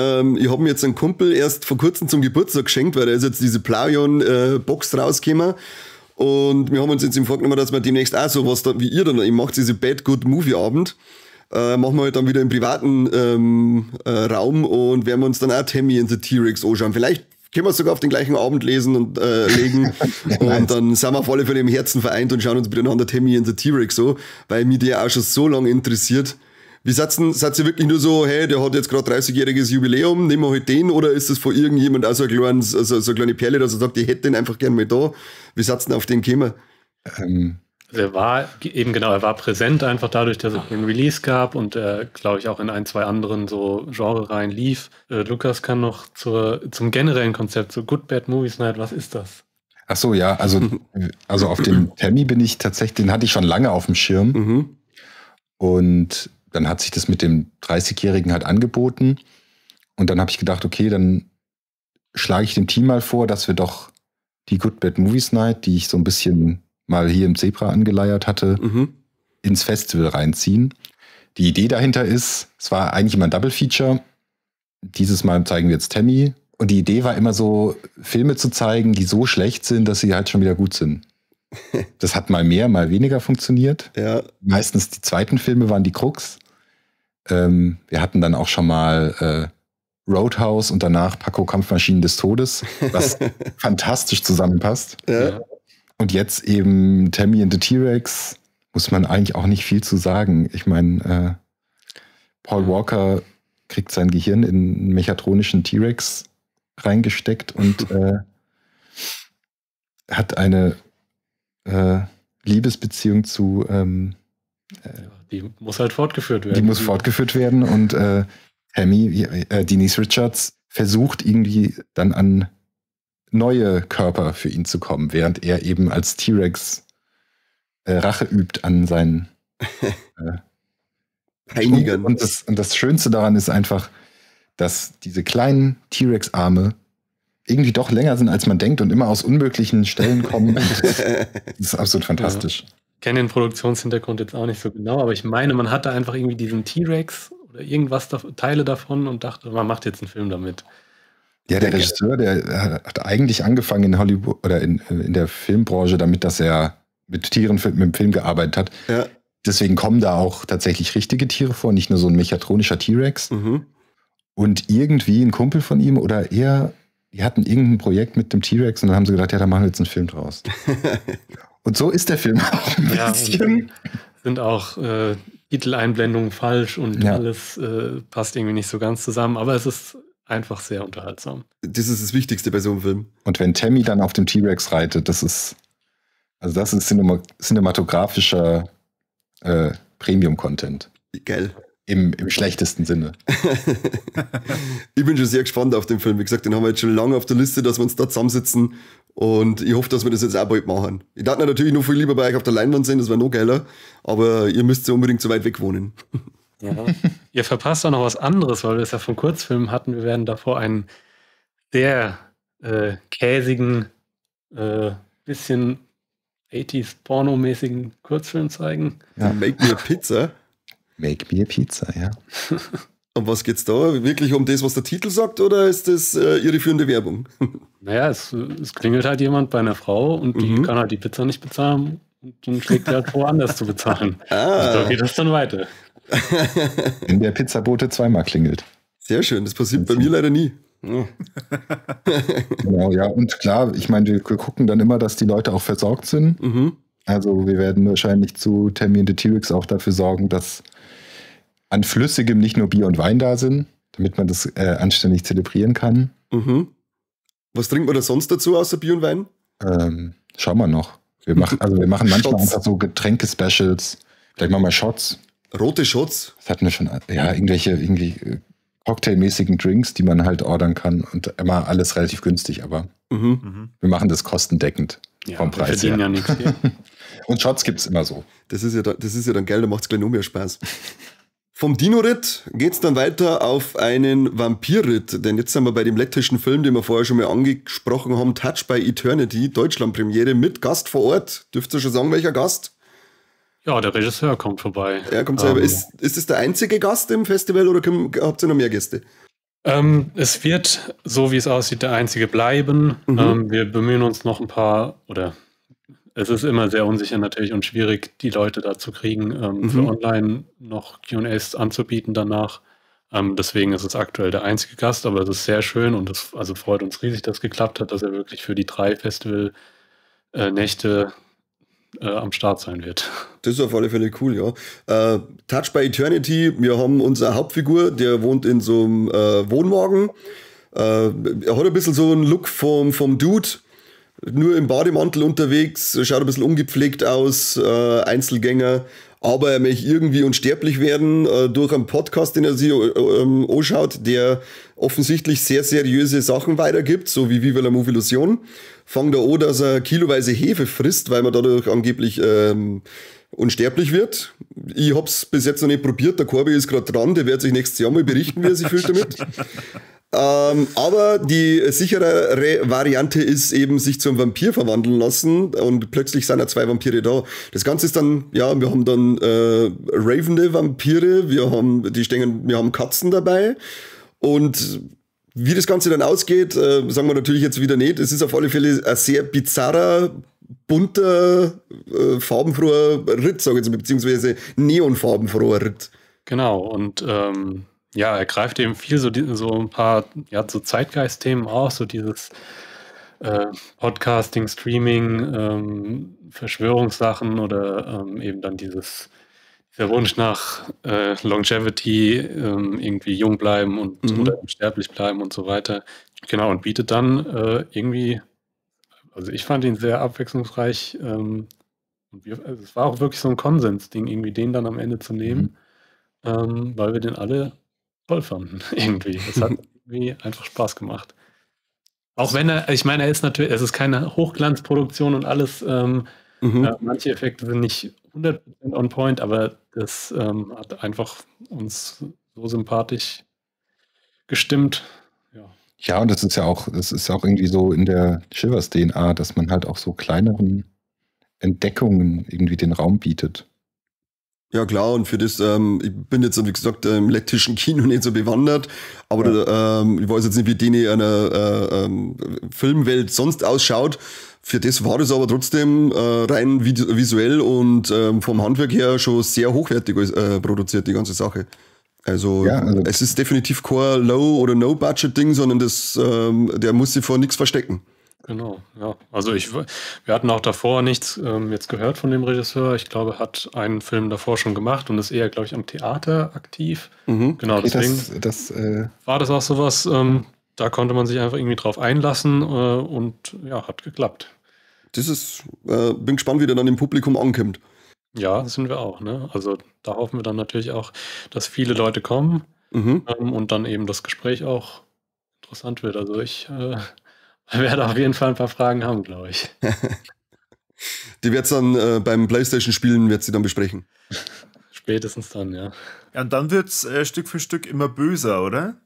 habe mir jetzt einen Kumpel erst vor kurzem zum Geburtstag geschenkt, weil da ist jetzt diese Plaion-Box rausgekommen. Und wir haben uns jetzt im vorgenommen, dass wir demnächst auch sowas da, wie ihr dann eben macht, diese Bad Good Movie Abend. Machen wir halt dann wieder im privaten Raum und werden wir uns dann auch Tammy and the T-Rex anschauen. Vielleicht können wir es sogar auf den gleichen Abend lesen und legen. Und dann sind wir auf alle Fälle im Herzen vereint und schauen uns miteinander Tammy and the T-Rex so, weil mich der auch schon so lange interessiert. Wie seid ihr wirklich nur so, hey, der hat jetzt gerade 30-jähriges Jubiläum, nehmen wir halt den, oder ist das von irgendjemand auch so eine kleine Perle, dass er sagt, ich hätte den einfach gern mal da? Wie seid ihr denn auf den gekommen? Also er war eben genau, er war präsent einfach dadurch, dass es den Release gab und er, glaube ich, auch in ein, zwei anderen so Genre-Reihen lief. Lukas kann noch zum generellen Konzept, so Good Bad Movies Night, was ist das? Ach so, ja, also auf den Tammy bin ich tatsächlich, den hatte ich schon lange auf dem Schirm. Und dann hat sich das mit dem 30-Jährigen halt angeboten. Und dann habe ich gedacht, okay, dann schlage ich dem Team mal vor, dass wir doch die Good Bad Movies Night, die ich so ein bisschen mal hier im Zebra angeleiert hatte, ins Festival reinziehen. Die Idee dahinter ist, es war eigentlich immer ein Double Feature. Dieses Mal zeigen wir jetzt Tammy. Und die Idee war immer so, Filme zu zeigen, die so schlecht sind, dass sie halt schon wieder gut sind. Das hat mal mehr, mal weniger funktioniert. Ja. Meistens die zweiten Filme waren die Krux. Wir hatten dann auch schon mal Roadhouse und danach Paco Kampfmaschinen des Todes, was fantastisch zusammenpasst. Ja. Und jetzt eben Tammy and the T-Rex, muss man eigentlich auch nicht viel zu sagen. Ich meine, Paul Walker kriegt sein Gehirn in einen mechatronischen T-Rex reingesteckt und hat eine Liebesbeziehung zu die muss halt fortgeführt werden. Die muss fortgeführt werden und Tammy, Denise Richards, versucht irgendwie dann an neue Körper für ihn zu kommen, während er eben als T-Rex Rache übt an seinen Peinigern. Und das Schönste daran ist einfach, dass diese kleinen T-Rex-Arme irgendwie doch länger sind, als man denkt und immer aus unmöglichen Stellen kommen. Das ist absolut fantastisch. Ja. Ich kenne den Produktionshintergrund jetzt auch nicht so genau, aber ich meine, man hatte einfach irgendwie diesen T-Rex oder irgendwas, Teile davon und dachte, man macht jetzt einen Film damit. Ja, der Regisseur, der hat eigentlich angefangen in Hollywood oder in der Filmbranche damit, dass er mit Tieren mit dem Film gearbeitet hat. Ja. Deswegen kommen da auch tatsächlich richtige Tiere vor, nicht nur so ein mechatronischer T-Rex. Mhm. Und irgendwie ein Kumpel von ihm oder er, die hatten irgendein Projekt mit dem T-Rex und dann haben sie gedacht, ja, da machen wir jetzt einen Film draus. Und so ist der Film auch ein bisschen. Ja, sind auch Titeleinblendungen falsch und ja, alles passt irgendwie nicht so ganz zusammen, aber es ist einfach sehr unterhaltsam. Das ist das Wichtigste bei so einem Film. Und wenn Tammy dann auf dem T-Rex reitet, das ist cinematografischer Premium-Content. Geil. Im schlechtesten Sinne. Ich bin schon sehr gespannt auf den Film. Wie gesagt, den haben wir jetzt schon lange auf der Liste, dass wir uns da zusammensitzen. Und ich hoffe, dass wir das jetzt auch bald machen. Ich dachte natürlich noch viel lieber bei euch auf der Leinwand sehen, das wäre noch geiler. Aber ihr müsst ja unbedingt so weit weg wohnen. Ja. Ihr verpasst auch noch was anderes, weil wir es ja von Kurzfilmen hatten. Wir werden davor einen sehr käsigen, bisschen 80s pornomäßigen Kurzfilm zeigen. Ja. Make me a Pizza. Make me a Pizza, ja. Und was geht's da? Wirklich um das, was der Titel sagt, oder ist das irreführende Werbung? Naja, es klingelt halt jemand bei einer Frau und die kann halt die Pizza nicht bezahlen und dann schlägt sie halt vor, anders zu bezahlen. Ah. Und so geht das dann weiter. Wenn der Pizzabote zweimal klingelt. Sehr schön, das passiert bei mir leider nie. Ja. Genau, ja, und klar, ich meine, wir gucken dann immer, dass die Leute auch versorgt sind. Mhm. Also wir werden wahrscheinlich zu Tammy and the T-Rex auch dafür sorgen, dass an Flüssigem nicht nur Bier und Wein da sind, damit man das anständig zelebrieren kann. Mhm. Was trinkt man da sonst dazu außer Bier und Wein? Schauen wir noch. Wir machen manchmal einfach so Getränke-Specials. Vielleicht machen wir Shots. Rote Shots? Das hatten wir schon. Ja, irgendwelche irgendwie cocktailmäßigen Drinks, die man halt ordern kann und immer alles relativ günstig, aber wir machen das kostendeckend ja, vom Preis wir her. Ja nichts hier. Und Shots gibt es immer so. Das ist ja dann geil, da macht es gleich noch mehr Spaß. Vom Dino-Ritt geht es dann weiter auf einen Vampir-Ritt, denn jetzt sind wir bei dem lettischen Film, den wir vorher schon mal angesprochen haben, Touch by Eternity, Deutschland-Premiere mit Gast vor Ort. Dürft ihr schon sagen, welcher Gast? Ja, der Regisseur kommt vorbei. Er kommt selber. Ist das der einzige Gast im Festival oder habt ihr noch mehr Gäste? Es wird, so wie es aussieht, der einzige bleiben. Mhm. Wir bemühen uns noch ein paar, oder es ist immer sehr unsicher natürlich und schwierig, die Leute da zu kriegen, für online noch Q&As anzubieten danach. Deswegen ist es aktuell der einzige Gast, aber es ist sehr schön und es also freut uns riesig, dass es geklappt hat, dass er wirklich für die 3 Festival-Nächte am Start sein wird. Das ist auf alle Fälle cool, ja. Touch by Eternity, wir haben unsere Hauptfigur, der wohnt in so einem Wohnwagen. Er hat ein bisschen so einen Look vom Dude, nur im Bademantel unterwegs, schaut ein bisschen ungepflegt aus, Einzelgänger, aber er möchte irgendwie unsterblich werden durch einen Podcast, den er sich anschaut, der offensichtlich sehr seriöse Sachen weitergibt, so wie Viva la Movilusion. Fangt er an, dass er kiloweise Hefe frisst, weil man dadurch angeblich unsterblich wird. Ich hab's bis jetzt noch nicht probiert, der Corby ist gerade dran, der wird sich nächstes Jahr mal berichten, wie er sich fühlt damit. Aber die sicherere Variante ist eben, sich zum Vampir verwandeln lassen und plötzlich sind ja 2 Vampire da. Das Ganze ist dann, ja, wir haben dann ravende Vampire, wir haben Katzen dabei und wie das Ganze dann ausgeht, sagen wir natürlich jetzt wieder nicht. Es ist auf alle Fälle ein sehr bizarrer, bunter, farbenfroher Ritt, sage ich jetzt mal, beziehungsweise neonfarbenfroher Ritt. Genau, und ja, er greift eben viel so ein paar, ja, so Zeitgeist-Themen auf, so dieses Podcasting, Streaming, Verschwörungssachen oder eben dann diese dieser Wunsch nach Longevity, irgendwie jung bleiben und oder sterblich bleiben und so weiter. Genau, und bietet dann irgendwie, also ich fand ihn sehr abwechslungsreich. Und also es war auch wirklich so ein Konsensding, irgendwie den dann am Ende zu nehmen, weil wir den alle toll fanden, irgendwie. Es hat irgendwie einfach Spaß gemacht. Auch wenn er, ich meine, er ist natürlich, es ist keine Hochglanzproduktion und alles, manche Effekte sind nicht 100% on point, aber das hat einfach uns so sympathisch gestimmt. Ja. Ja, und das ist ja auch, das ist auch irgendwie so in der Shivers-DNA, dass man halt auch so kleineren Entdeckungen irgendwie den Raum bietet. Ja klar, und für das, ich bin jetzt, wie gesagt, im lettischen Kino nicht so bewandert, aber ja. Ich weiß jetzt nicht, wie die in einer Filmwelt sonst ausschaut. Für das war das aber trotzdem rein visuell und vom Handwerk her schon sehr hochwertig produziert, die ganze Sache. Also, ja, also es ist definitiv kein Low- oder No-Budget-Ding, sondern das, der muss sich vor nichts verstecken. Genau, ja. Also wir hatten auch davor nichts jetzt gehört von dem Regisseur. Ich glaube, er hat einen Film davor schon gemacht und ist eher, glaube ich, am Theater aktiv. Mhm. Genau, okay, deswegen das war das auch sowas, da konnte man sich einfach irgendwie drauf einlassen und ja, hat geklappt. Das ist, bin gespannt, wie der dann im Publikum ankommt. Ja, das sind wir auch, ne? Also da hoffen wir dann natürlich auch, dass viele Leute kommen und dann eben das Gespräch auch interessant wird. Also ich werde auf jeden Fall ein paar Fragen haben, glaube ich. Die wird's dann beim PlayStation-Spielen wird sie dann besprechen. Spätestens dann, ja. Ja, und dann wird's Stück für Stück immer böser, oder?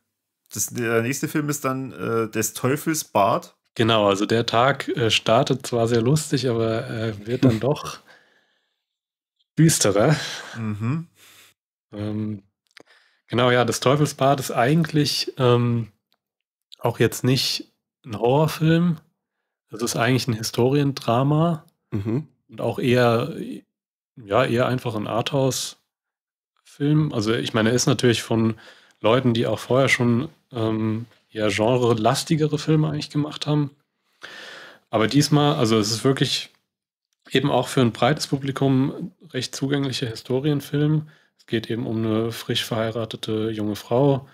Der nächste Film ist dann des Teufels Bart. Genau, also der Tag startet zwar sehr lustig, aber wird dann doch düsterer. Mhm. Genau, ja, des Teufels Bart ist eigentlich auch jetzt nicht ein Horrorfilm. Das ist eigentlich ein Historiendrama und auch eher, ja, eher einfach ein Arthouse-Film. Also ich meine, er ist natürlich von Leuten, die auch vorher schon eher genre-lastigere Filme eigentlich gemacht haben. Aber diesmal, also es ist wirklich eben auch für ein breites Publikum recht zugänglicher Historienfilm. Es geht eben um eine frisch verheiratete junge Frau,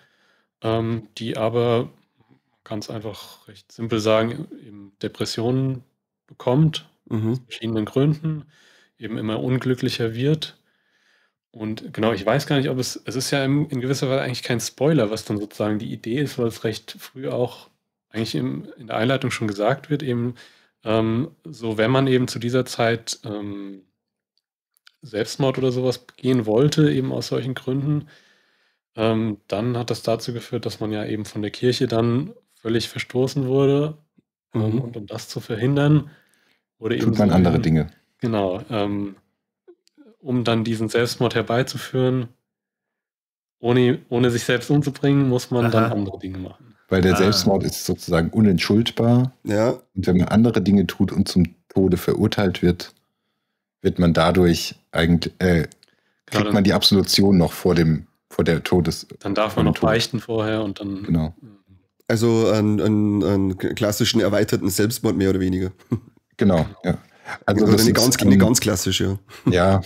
die aber, man kann es einfach recht simpel sagen, eben Depressionen bekommt, aus verschiedenen Gründen, eben immer unglücklicher wird. Und genau, ich weiß gar nicht, ob es ist ja in gewisser Weise eigentlich kein Spoiler, was dann sozusagen die Idee ist, weil es recht früh auch eigentlich in der Einleitung schon gesagt wird, eben so, wenn man eben zu dieser Zeit Selbstmord oder sowas begehen wollte, eben aus solchen Gründen, dann hat das dazu geführt, dass man ja eben von der Kirche dann völlig verstoßen wurde. Und um das zu verhindern, wurde eben tut man so andere Dinge. Genau, um dann diesen Selbstmord herbeizuführen, ohne sich selbst umzubringen, muss man dann andere Dinge machen. Weil der Selbstmord ist sozusagen unentschuldbar. Ja. Und wenn man andere Dinge tut und zum Tode verurteilt wird, wird man dadurch eigentlich, kriegt man die Absolution noch vor der Todes. Dann darf man noch beichten vorher und dann. Genau. Also einen klassischen erweiterten Selbstmord mehr oder weniger. Genau, ja. Also oder das nicht ganz, nicht ganz klassisch, ja. Ja.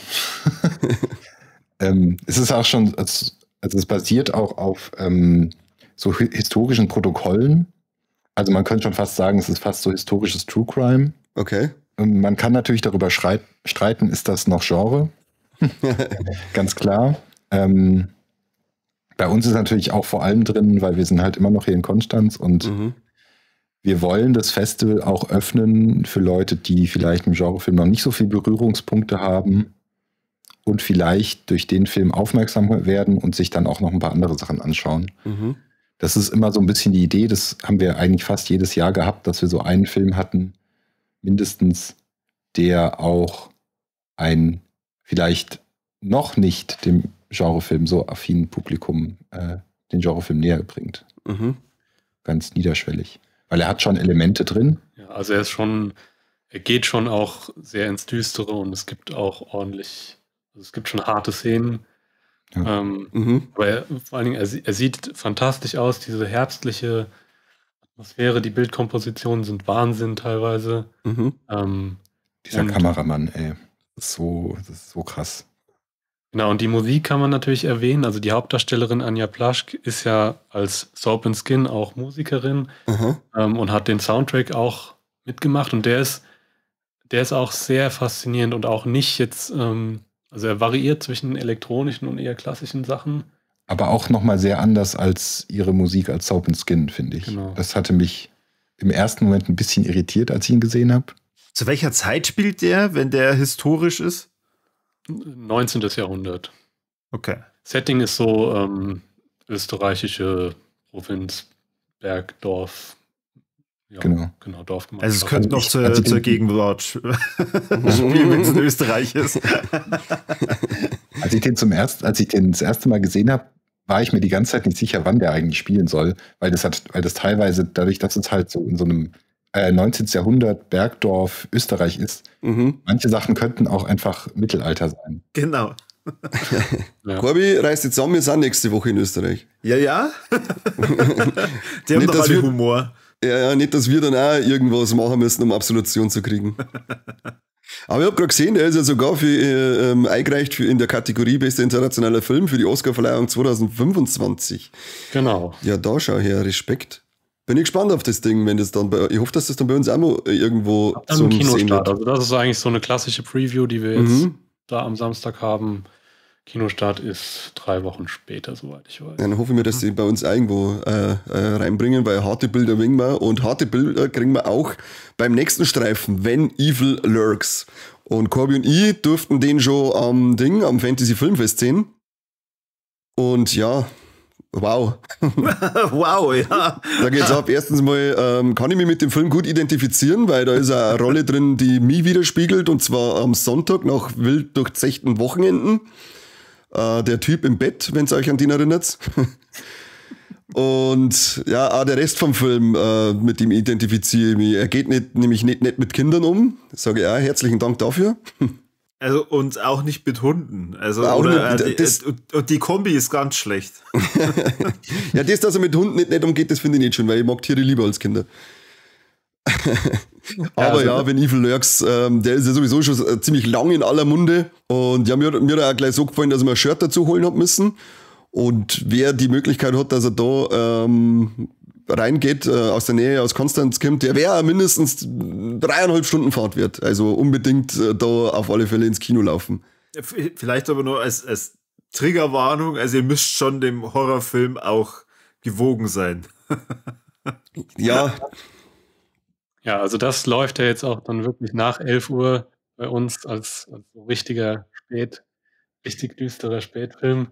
Es ist auch schon, also es basiert auch auf so historischen Protokollen. Also man könnte schon fast sagen, es ist fast so historisches True Crime. Okay. Man kann natürlich darüber streiten, ist das noch Genre? Ganz klar. Bei uns ist natürlich auch vor allem drin, weil wir sind halt immer noch hier in Konstanz und wir wollen das Festival auch öffnen für Leute, die vielleicht im Genrefilm noch nicht so viele Berührungspunkte haben und vielleicht durch den Film aufmerksam werden und sich dann auch noch ein paar andere Sachen anschauen. Mhm. Das ist immer so ein bisschen die Idee, das haben wir eigentlich fast jedes Jahr gehabt, dass wir so einen Film hatten, mindestens, der auch ein vielleicht noch nicht dem Genrefilm so affinen Publikum den Genrefilm näher bringt. Mhm. Ganz niederschwellig. Weil er hat schon Elemente drin. Ja, also er ist schon, er geht schon auch sehr ins Düstere und es gibt auch ordentlich, also es gibt schon harte Szenen. Ja. Aber er, vor allen Dingen, er sieht fantastisch aus, diese herbstliche Atmosphäre, die Bildkompositionen sind Wahnsinn teilweise. Mhm. Dieser Kameramann, ey, das ist so krass. Genau, und die Musik kann man natürlich erwähnen. Also die Hauptdarstellerin Anja Plaschk ist ja als Soap and Skin auch Musikerin und hat den Soundtrack auch mitgemacht. Und der ist auch sehr faszinierend und auch nicht jetzt, also er variiert zwischen elektronischen und eher klassischen Sachen. Aber auch nochmal sehr anders als ihre Musik als Soap and Skin, finde ich. Genau. Das hatte mich im ersten Moment ein bisschen irritiert, als ich ihn gesehen habe. Zu welcher Zeit spielt der, wenn der historisch ist? 19. Jahrhundert. Okay. Setting ist so österreichische Provinz, Berg, Dorf. Ja, genau, Dorfgemeinschaft. Also es könnte noch zur Gegenwart spielen, wenn es in Österreich ist. Als ich den das erste Mal gesehen habe, war ich mir die ganze Zeit nicht sicher, wann der eigentlich spielen soll, weil das teilweise dadurch, dass es halt so in so einem 19. Jahrhundert Bergdorf Österreich ist. Manche Sachen könnten auch einfach Mittelalter sein. Genau. Ja. Corby reißt jetzt zusammen, wir sind nächste Woche in Österreich. Ja, ja. Die haben doch alle Humor. Ja, nicht, dass wir dann auch irgendwas machen müssen, um Absolution zu kriegen. Aber ich habe gerade gesehen, der ist ja sogar für, eingereicht für in der Kategorie Bester internationaler Film für die Oscarverleihung 2025. Genau. Ja, da schau her, Respekt. Bin ich gespannt auf das Ding, wenn das dann bei, ich hoffe, dass das dann bei uns auch mal irgendwo zum Kinostart. Also das ist eigentlich so eine klassische Preview, die wir jetzt da am Samstag haben. Kinostart ist 3 Wochen später, soweit ich weiß. Dann hoffen wir, dass sie bei uns irgendwo reinbringen, weil harte Bilder kriegen wir und harte Bilder kriegen wir auch beim nächsten Streifen, wenn Evil Lurks. Und Corby und ich durften den schon am Ding, am Fantasy Filmfest sehen. Und ja, wow. Wow, ja. Da geht's ab. Erstens mal kann ich mich mit dem Film gut identifizieren, weil da ist eine Rolle drin, die mich widerspiegelt, und zwar am Sonntag nach wild durchzechten Wochenenden. Der Typ im Bett, wenn es euch an den erinnert. Und ja, auch der Rest vom Film, mit dem identifiziere ich mich. Er geht nämlich nicht nett mit Kindern um. Sage ich auch, herzlichen Dank dafür. Also, und auch nicht mit Hunden. Also, auch oder, nicht, das, und die Kombi ist ganz schlecht. Ja, das, dass er mit Hunden nicht nett umgeht, das finde ich nicht schön, weil ich mag Tiere lieber als Kinder. Aber also, ja, wenn Evil Lurks, der ist ja sowieso schon ziemlich lang in aller Munde. Und ja, mir hat auch gleich so gefallen, dass ich mir ein Shirt dazu holen hab müssen. Und wer die Möglichkeit hat, dass er da reingeht, aus der Nähe, aus Konstanz kommt, der wäre mindestens 3,5 Stunden Fahrt wert. Also unbedingt da auf alle Fälle ins Kino laufen. Vielleicht aber nur als Triggerwarnung, also ihr müsst schon dem Horrorfilm auch gewogen sein. Ja. Ja, also das läuft ja jetzt auch dann wirklich nach 11 Uhr bei uns als so richtiger richtig düsterer Spätfilm.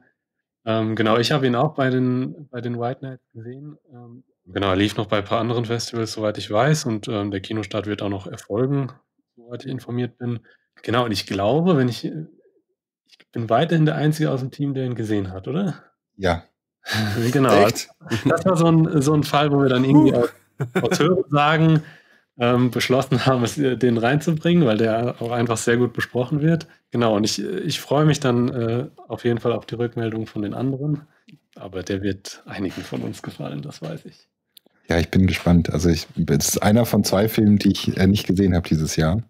Genau, ich habe ihn auch bei den White Nights gesehen. Genau, er lief noch bei ein paar anderen Festivals, soweit ich weiß, und der Kinostart wird auch noch erfolgen, soweit ich informiert bin. Genau, und ich glaube, ich bin weiterhin der Einzige aus dem Team, der ihn gesehen hat, oder? Ja. Genau. Echt? Das war so ein Fall, wo wir dann irgendwie aus Hörensagen beschlossen haben, den reinzubringen, weil der auch einfach sehr gut besprochen wird. Genau, und ich freue mich dann auf jeden Fall auf die Rückmeldung von den anderen. Aber der wird einigen von uns gefallen, das weiß ich. Ja, ich bin gespannt. Also es ist einer von 2 Filmen, die ich nicht gesehen habe dieses Jahr.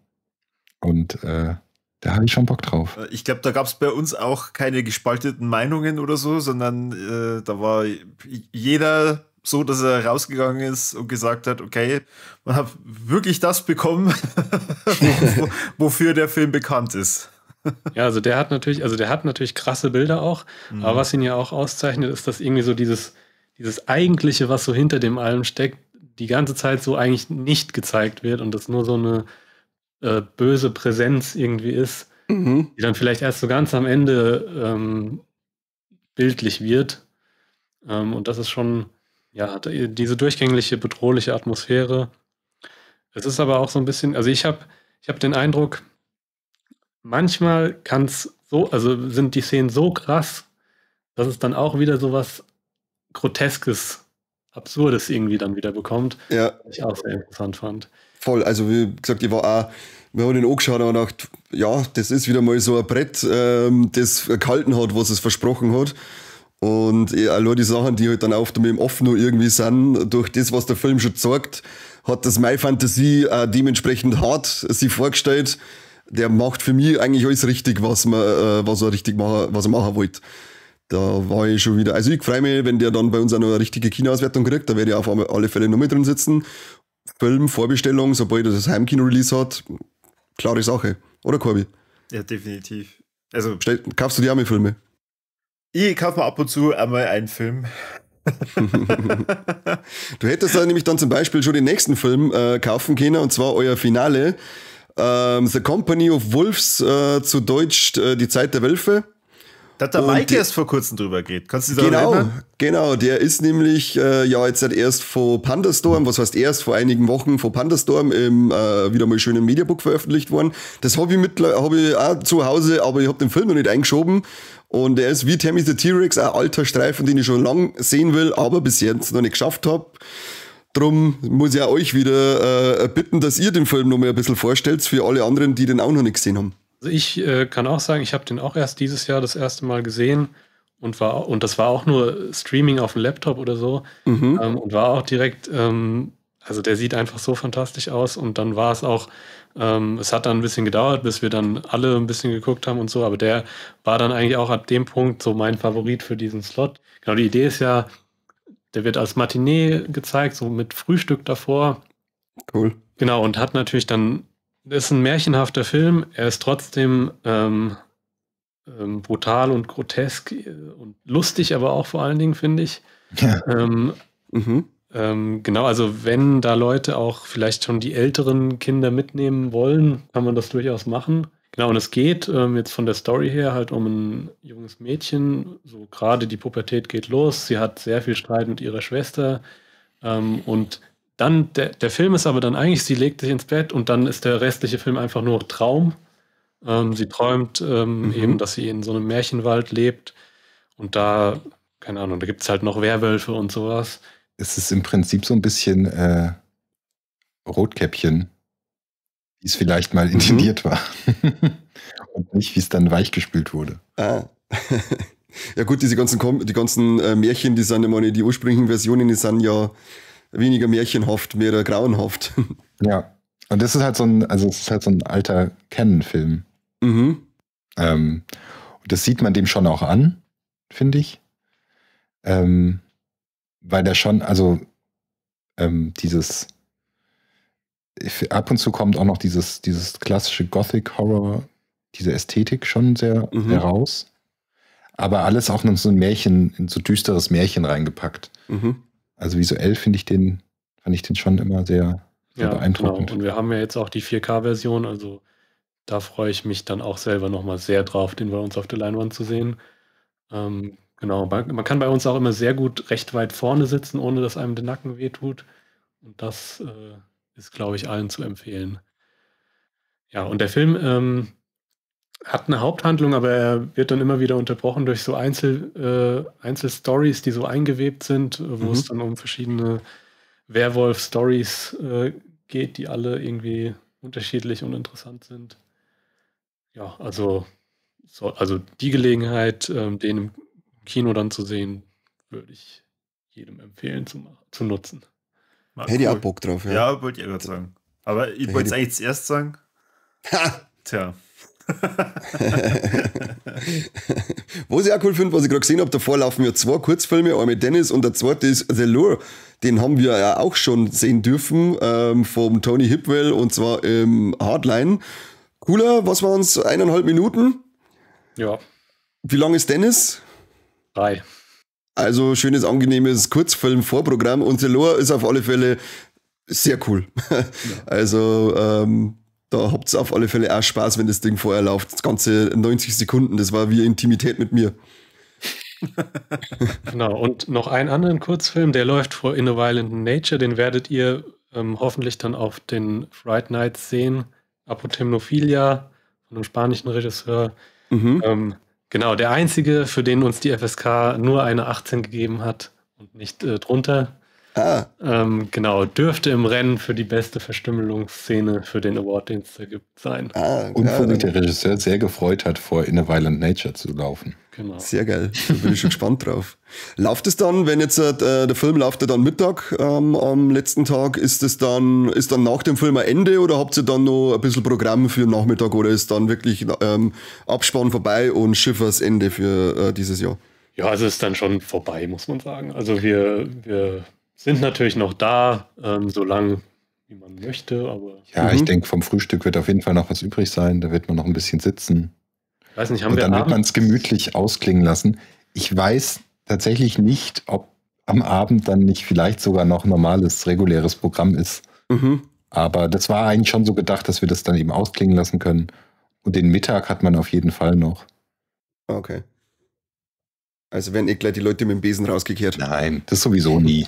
Und da habe ich schon Bock drauf. Ich glaube, da gab es bei uns auch keine gespalteten Meinungen oder so, sondern da war jeder so, dass er rausgegangen ist und gesagt hat, okay, man hat wirklich das bekommen, wofür der Film bekannt ist. Ja, also der hat natürlich krasse Bilder auch, aber was ihn ja auch auszeichnet, ist, dass irgendwie so dieses Eigentliche, was so hinter dem allem steckt, die ganze Zeit so eigentlich nicht gezeigt wird und das nur so eine böse Präsenz irgendwie ist, die dann vielleicht erst so ganz am Ende bildlich wird. Und das ist schon, ja, diese durchgängliche, bedrohliche Atmosphäre. Es ist aber auch so ein bisschen, also ich hab den Eindruck, manchmal kann's so, also sind die Szenen so krass, dass es dann auch wieder so was Groteskes, Absurdes irgendwie dann wieder bekommt. Ja. Was ich auch sehr interessant fand. Voll, also wie gesagt, ich war auch, wir haben den angeschaut und gedacht, ja, das ist wieder mal so ein Brett, das gehalten hat, was es versprochen hat. Und allein die Sachen, die halt dann oft mit dem Off nur irgendwie sind, durch das, was der Film schon zeigt, hat das meine Fantasie auch dementsprechend hart sich vorgestellt. Der macht für mich eigentlich alles richtig, was er richtig machen, was er machen wollte. Da war ich schon wieder, also ich freue mich, wenn der dann bei uns auch noch eine richtige Kinoauswertung kriegt, da werde ich auf alle Fälle noch mit drin sitzen. Film, Vorbestellung, sobald er das Heimkino-Release hat, klare Sache. Oder Corby? Ja, definitiv. Also, kaufst du dir auch mehr Filme? Ich kaufe mir ab und zu einmal einen Film. Du hättest da nämlich dann zum Beispiel schon den nächsten Film kaufen können, und zwar euer Finale. The Company of Wolves, zu Deutsch Die Zeit der Wölfe. Da hat der Mike erst vor kurzem drüber geht. Kannst du dich daran erinnern? Genau, der ist nämlich ja jetzt erst vor Pandastorm, was heißt erst, vor einigen Wochen vor Pandastorm im wieder mal schönen Mediabook veröffentlicht worden. Das habe ich, hab ich auch zu Hause, aber ich habe den Film noch nicht eingeschoben. Und er ist wie Tammy the T-Rex, ein alter Streifen, den ich schon lang sehen will, aber bis jetzt noch nicht geschafft habe. Drum muss ich auch euch wieder bitten, dass ihr den Film noch mal ein bisschen vorstellt, für alle anderen, die den auch noch nicht gesehen haben. Also ich kann auch sagen, ich habe den auch erst dieses Jahr das erste Mal gesehen und das war auch nur Streaming auf dem Laptop oder so. Und war auch direkt, also der sieht einfach so fantastisch aus, und dann war es auch, es hat dann ein bisschen gedauert, bis wir dann alle ein bisschen geguckt haben und so, aber der war dann eigentlich auch ab dem Punkt so mein Favorit für diesen Slot. Genau, die Idee ist ja, der wird als Matinee gezeigt, so mit Frühstück davor. Cool. Genau, und hat natürlich dann, ist ein märchenhafter Film, er ist trotzdem brutal und grotesk und lustig, aber auch vor allen Dingen, finde ich. Ja. Genau, also wenn da Leute auch vielleicht schon die älteren Kinder mitnehmen wollen, kann man das durchaus machen. Genau, und es geht jetzt von der Story her halt um ein junges Mädchen, so gerade die Pubertät geht los, sie hat sehr viel Streit mit ihrer Schwester, und dann, der Film ist aber dann eigentlich, sie legt sich ins Bett und dann ist der restliche Film einfach nur Traum. Sie träumt eben, dass sie in so einem Märchenwald lebt und da, keine Ahnung, da gibt es halt noch Werwölfe und sowas. Es ist im Prinzip so ein bisschen Rotkäppchen, wie es vielleicht mal intendiert war. Und nicht, wie es dann weichgespült wurde. Ah. Ja gut, diese ganzen Märchen, die sind immer nicht die ursprünglichen Versionen, die sind ja weniger märchenhaft, mehr grauenhaft. Ja, und das ist halt so ein, also es ist halt so ein alter Cannon-Film. Und das sieht man dem schon auch an, finde ich. Weil der schon, also dieses, ab und zu kommt auch noch dieses klassische Gothic-Horror, diese Ästhetik schon sehr heraus. Aber alles auch in so ein Märchen, in so düsteres Märchen reingepackt. Also visuell fand ich den schon immer sehr, sehr beeindruckend. Genau. Und wir haben ja jetzt auch die 4K-Version, also da freue ich mich dann auch selber nochmal sehr drauf, den bei uns auf der Leinwand zu sehen. Genau, man kann bei uns auch immer sehr gut recht weit vorne sitzen, ohne dass einem der Nacken wehtut. Und das ist, glaube ich, allen zu empfehlen. Ja, und der Film hat eine Haupthandlung, aber er wird dann immer wieder unterbrochen durch so Einzelstories, die so eingewebt sind, wo es dann um verschiedene Werwolf-Stories geht, die alle irgendwie unterschiedlich und interessant sind. Ja, also die Gelegenheit, den im Kino dann zu sehen, würde ich jedem empfehlen zu nutzen. Hätte ich auch Bock drauf, ja. Ja, wollte ich gerade sagen. Aber ich wollte es eigentlich zuerst sagen. Ha! Tja. Was ich auch cool finde, was ich gerade gesehen habe, davor laufen ja zwei Kurzfilme, einmal Dennis und der zweite ist The Lure. Den haben wir ja auch schon sehen dürfen, vom Tony Hipwell, und zwar im Hardline. Cooler, was waren es? 1,5 Minuten? Ja. Wie lang ist Dennis? 3. Also schönes, angenehmes Kurzfilm-Vorprogramm, und The Lure ist auf alle Fälle sehr cool. Ja. Also da habt ihr auf alle Fälle auch Spaß, wenn das Ding vorher läuft. Das ganze 90 Sekunden, das war wie Intimität mit mir. Genau, und noch einen anderen Kurzfilm, der läuft vor In a Violent Nature, den werdet ihr hoffentlich dann auf den Fright Nights sehen. Apotemnophilia von einem spanischen Regisseur. Genau, der einzige, für den uns die FSK nur eine 18 gegeben hat und nicht drunter. Ah. Genau, dürfte im Rennen für die beste Verstümmelungsszene für den Award, den es da gibt, sein. Ah, und wo sich der Regisseur sehr gefreut hat, vor In a Violent Nature zu laufen. Genau. Sehr geil. Da bin ich schon gespannt drauf. Läuft es dann, wenn jetzt der Film läuft ja dann Mittag am letzten Tag, ist dann nach dem Film ein Ende oder habt ihr dann noch ein bisschen Programm für den Nachmittag oder ist dann wirklich Abspann vorbei und Shivers Ende für dieses Jahr? Ja, also es ist dann schon vorbei, muss man sagen. Also wir sind natürlich noch da, solange wie man möchte, aber. Ja, ich denke, vom Frühstück wird auf jeden Fall noch was übrig sein. Da wird man noch ein bisschen sitzen. Weiß nicht, haben und wir dann wird man es gemütlich ausklingen lassen. Ich weiß tatsächlich nicht, ob am Abend dann nicht vielleicht sogar noch normales, reguläres Programm ist. Mhm. Aber das war eigentlich schon so gedacht, dass wir das dann eben ausklingen lassen können. Und den Mittag hat man auf jeden Fall noch. Okay. Also werden eh gleich die Leute mit dem Besen rausgekehrt. Nein, das sowieso nie.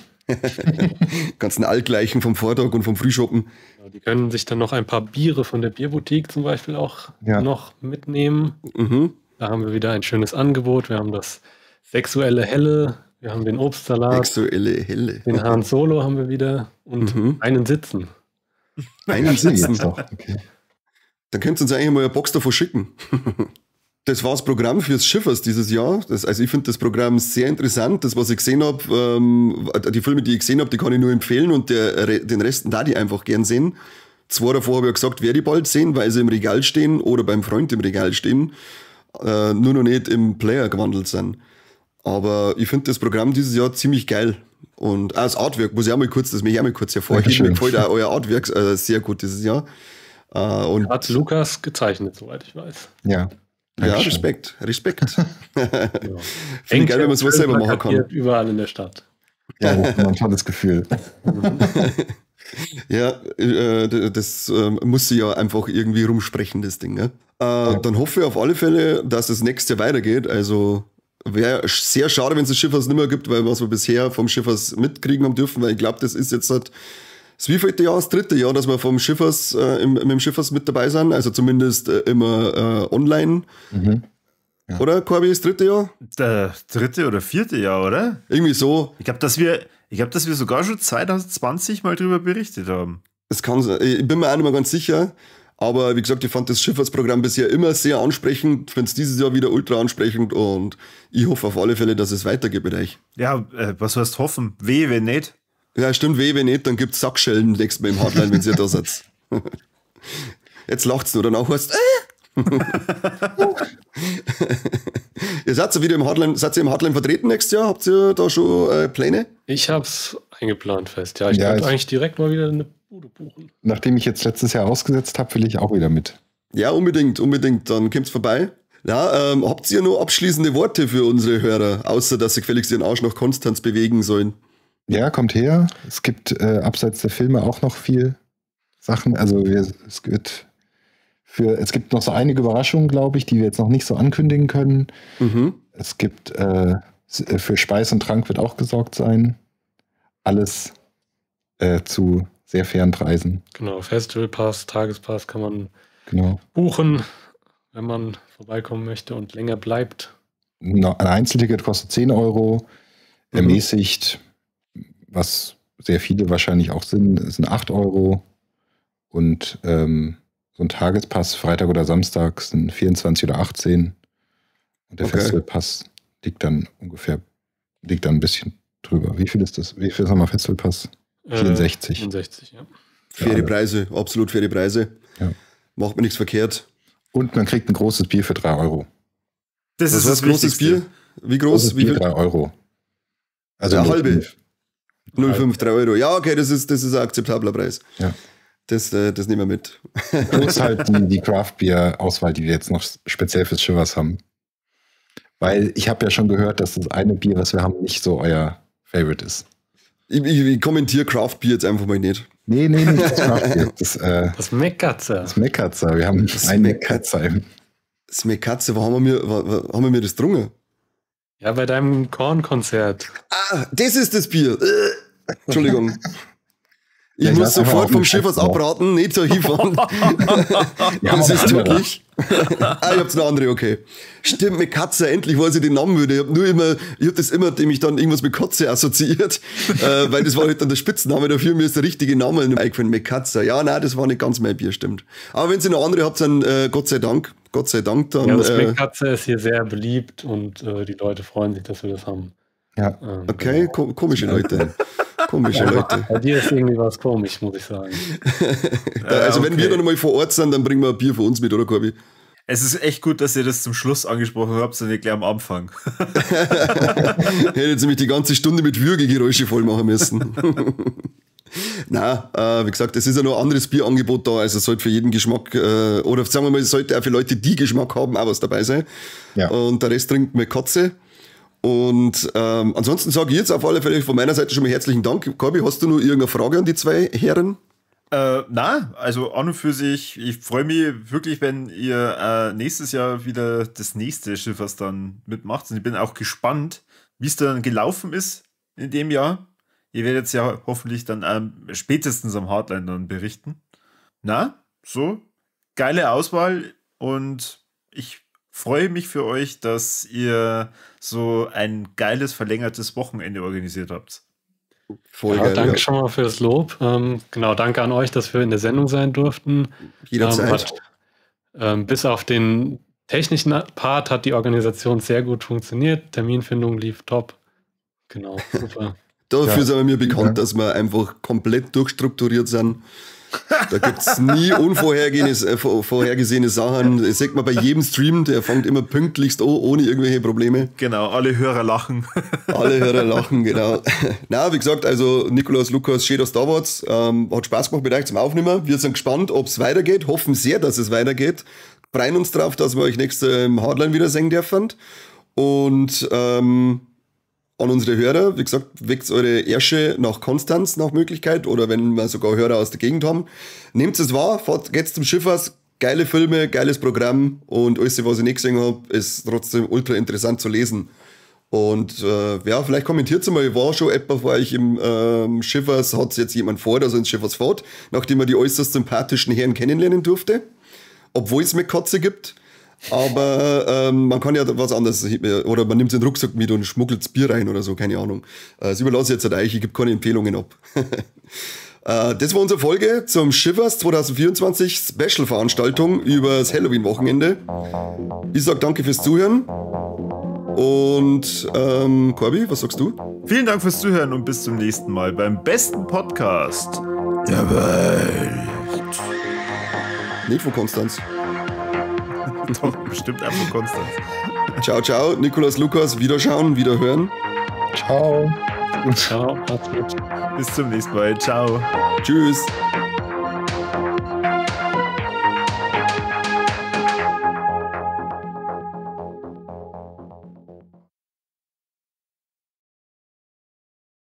Ganzen Altgleichen vom Vortag und vom Frühschoppen. Ja, die können sich dann noch ein paar Biere von der Bierboutique zum Beispiel auch noch mitnehmen. Mhm. Da haben wir wieder ein schönes Angebot. Wir haben das sexuelle Helle, wir haben den Obstsalat. Sexuelle Helle. Den Han Solo haben wir wieder und einen Sitzen. Einen Sitzen? Doch. Okay. Dann könnt ihr uns eigentlich mal eine Box davon schicken. Das war das Programm fürs Shivers dieses Jahr. Also ich finde das Programm sehr interessant. Das, was ich gesehen habe, die Filme, die ich gesehen habe, die kann ich nur empfehlen und den Resten da die einfach gern sehen. 2 davor habe ich ja gesagt, werde ich bald sehen, weil sie im Regal stehen oder beim Freund im Regal stehen, nur noch nicht im Player gewandelt sind. Aber ich finde das Programm dieses Jahr ziemlich geil. Und auch das Artwork, muss ich auch mal kurz, das möchte ich auch mal kurz hervorheben. Mir gefällt auch euer Artwork sehr gut dieses Jahr. Und hat Lukas gezeichnet, soweit ich weiß. Ja. Ja, Respekt, Respekt. Ja. Finde ich geil, wenn man sowas selber machen kann. Überall in der Stadt. Ja, man hat das Gefühl. Ja, das muss sie ja einfach irgendwie rumsprechen, das Ding. Ne? Ja. Dann hoffe ich auf alle Fälle, dass es nächstes Jahr weitergeht. Also wäre sehr schade, wenn es das Shivers nicht mehr gibt, weil was wir bisher vom Shivers mitkriegen haben dürfen, weil ich glaube, das ist jetzt halt das wievielte Jahr, das dritte Jahr, dass wir vom Shivers, mit dem Shivers mit dabei sind, also zumindest immer online. Mhm. Ja. Oder, Corby, das dritte Jahr? Der dritte oder vierte Jahr, oder? Irgendwie so. Ich glaube, dass wir sogar schon 2020 mal drüber berichtet haben. Das kann sein. Ich bin mir auch nicht mehr ganz sicher. Aber wie gesagt, ich fand das Schifffahrtsprogramm bisher immer sehr ansprechend. Finde es dieses Jahr wieder ultra ansprechend und ich hoffe auf alle Fälle, dass es weitergeht mit euch. Ja, was heißt hoffen? Weh, wenn nicht. Ja, stimmt, weh, wenn nicht, dann gibt's Sackschellen nächstes Mal im Hardline, wenn ihr da seid. Jetzt lacht's nur, danach heißt Ihr seid ja wieder im Hardline, seid ihr im Hardline vertreten nächstes Jahr? Habt ihr da schon Pläne? Ich hab's eingeplant fest, ja. Ich könnte eigentlich direkt mal wieder eine Bude buchen. Nachdem ich jetzt letztes Jahr ausgesetzt habe, will ich auch wieder mit. Ja, unbedingt, unbedingt. Dann kommt's vorbei. Ja, habt ihr noch abschließende Worte für unsere Hörer, außer dass sie gefälligst ihren Arsch nach Konstanz bewegen sollen? Ja, kommt her. Es gibt abseits der Filme auch noch viel Sachen. Also es gibt noch so einige Überraschungen, glaube ich, die wir jetzt noch nicht so ankündigen können. Mhm. Es gibt für Speis und Trank wird auch gesorgt sein. Alles zu sehr fairen Preisen. Genau, Festivalpass, Tagespass kann man buchen, wenn man vorbeikommen möchte und länger bleibt. Ein Einzelticket kostet 10 Euro, ermäßigt, was sehr viele wahrscheinlich auch sind, sind 8 Euro. Und so ein Tagespass, Freitag oder Samstag, sind 24 oder 18. Und der Festivalpass liegt dann ein bisschen drüber. Wie viel ist das? Wie viel ist nochmal Festivalpass? 64. 64, ja. Faire Preise, absolut faire Preise. Ja. Macht man nichts verkehrt. Und man kriegt ein großes Bier für 3 Euro. Das ist das großes Bier? Wie groß? Großes Wie Bier, viel? 3 Euro. Also ja, halbe. 0,5, 3 Euro. Ja, okay, das ist ein akzeptabler Preis. Ja. Das nehmen wir mit. Plus halt die Craft Beer Auswahl, die wir jetzt noch speziell fürs Shivers haben. Weil ich habe ja schon gehört, dass das eine Bier, was wir haben, nicht so euer Favorite ist. Ich kommentiere Craft Beer jetzt einfach mal nicht. Nee, nicht das Craft Beer. Das Meckatzer. Das Meckatzer. Wir haben ein Meckatzer. Das Meckatzer, wo haben wir mir das getrunken? Ja, bei deinem Korn-Konzert. Ah, das ist das Bier. Entschuldigung. Ich ja, muss sofort vom Shivers abraten, nicht so hinfahren. Das ist wirklich. Ah, ich hab's noch andere, okay. Stimmt, mit Katze, endlich weiß ich den Namen wieder. Ich hab nur immer, ich hab das immer, dem ich dann irgendwas mit Katze assoziiert, weil das war halt dann der Spitzname dafür, mir ist der richtige Name eingefallen, mit Katze. Ja, nein, das war nicht ganz mein Bier, stimmt. Aber wenn ihr noch andere habt, dann Gott sei Dank dann. Ja, das mit Katze ist hier sehr beliebt und die Leute freuen sich, dass wir das haben. Ja. Okay, genau. Komische Leute. Komische Leute. Bei dir ist irgendwie was komisch, muss ich sagen. Also okay. Wenn wir dann mal vor Ort sind, dann bringen wir ein Bier für uns mit, oder Corby? Es ist echt gut, dass ihr das zum Schluss angesprochen habt und nicht gleich am Anfang. Hätte jetzt nämlich die ganze Stunde mit Würgegeräusche voll machen müssen. Na, wie gesagt, es ist ja noch ein anderes Bierangebot da, also es sollte für jeden Geschmack, oder sagen wir mal, es sollte auch für Leute, die Geschmack haben, auch was dabei sein. Ja. Und der Rest trinkt mit Katze. Und ansonsten sage ich jetzt auf alle Fälle von meiner Seite schon mal herzlichen Dank. Corby, hast du noch irgendeine Frage an die zwei Herren? Na, also an und für sich, ich freue mich wirklich, wenn ihr nächstes Jahr wieder das nächste Shivers dann mitmacht. Und ich bin auch gespannt, wie es dann gelaufen ist in dem Jahr. Ihr werdet ja hoffentlich dann spätestens am Hardline dann berichten. Na, so, geile Auswahl und ich freue mich für euch, dass ihr so ein geiles, verlängertes Wochenende organisiert habt. Voll ja, geil, danke schon mal für das Lob. Genau, danke an euch, dass wir in der Sendung sein durften. Jederzeit. Bis auf den technischen Part hat die Organisation sehr gut funktioniert. Terminfindung lief top. Genau, super. Dafür sind wir mir bekannt, dass wir einfach komplett durchstrukturiert sind. Da gibt es nie unvorhergesehene Sachen. Das sieht man bei jedem Stream, der fängt immer pünktlichst an, ohne irgendwelche Probleme. Genau, alle Hörer lachen. Alle Hörer lachen, genau. Na, wie gesagt, also Nikolaus, Lukas, schön, dass du da warst. Hat Spaß gemacht mit euch zum Aufnehmen. Wir sind gespannt, ob es weitergeht. Hoffen sehr, dass es weitergeht. Freuen uns drauf, dass wir euch nächste im Hardline wieder sehen dürfen. Und an unsere Hörer, wie gesagt, weckt eure Ärsche nach Konstanz nach Möglichkeit oder wenn wir sogar Hörer aus der Gegend haben. Nehmt es wahr, fahrt, geht's zum Shivers, geile Filme, geiles Programm und alles, was ich nicht gesehen habe, ist trotzdem ultra interessant zu lesen. Und ja, vielleicht kommentiert mal, war schon etwa vor euch im Shivers, hat es jetzt jemand vor, dass er ins Shivers fährt, nachdem er die äußerst sympathischen Herren kennenlernen durfte, obwohl es mit Katze gibt. Aber man kann ja was anderes, oder man nimmt den Rucksack mit und schmuggelt das Bier rein oder so, keine Ahnung. Das überlasse ich jetzt halt euch, ich gebe keine Empfehlungen ab. Das war unsere Folge zum Shivers 2024 Special-Veranstaltung über das Halloween-Wochenende. Ich sag danke fürs Zuhören. Und Corby, was sagst du? Vielen Dank fürs Zuhören und bis zum nächsten Mal beim besten Podcast der Welt. Nicht von Konstanz. Doch, bestimmt einfach Konstanz. Ciao, ciao. Nikolaus, Lukas, wiederschauen, wiederhören. Ciao. Ciao, macht's gut. Bis zum nächsten Mal. Ciao. Tschüss.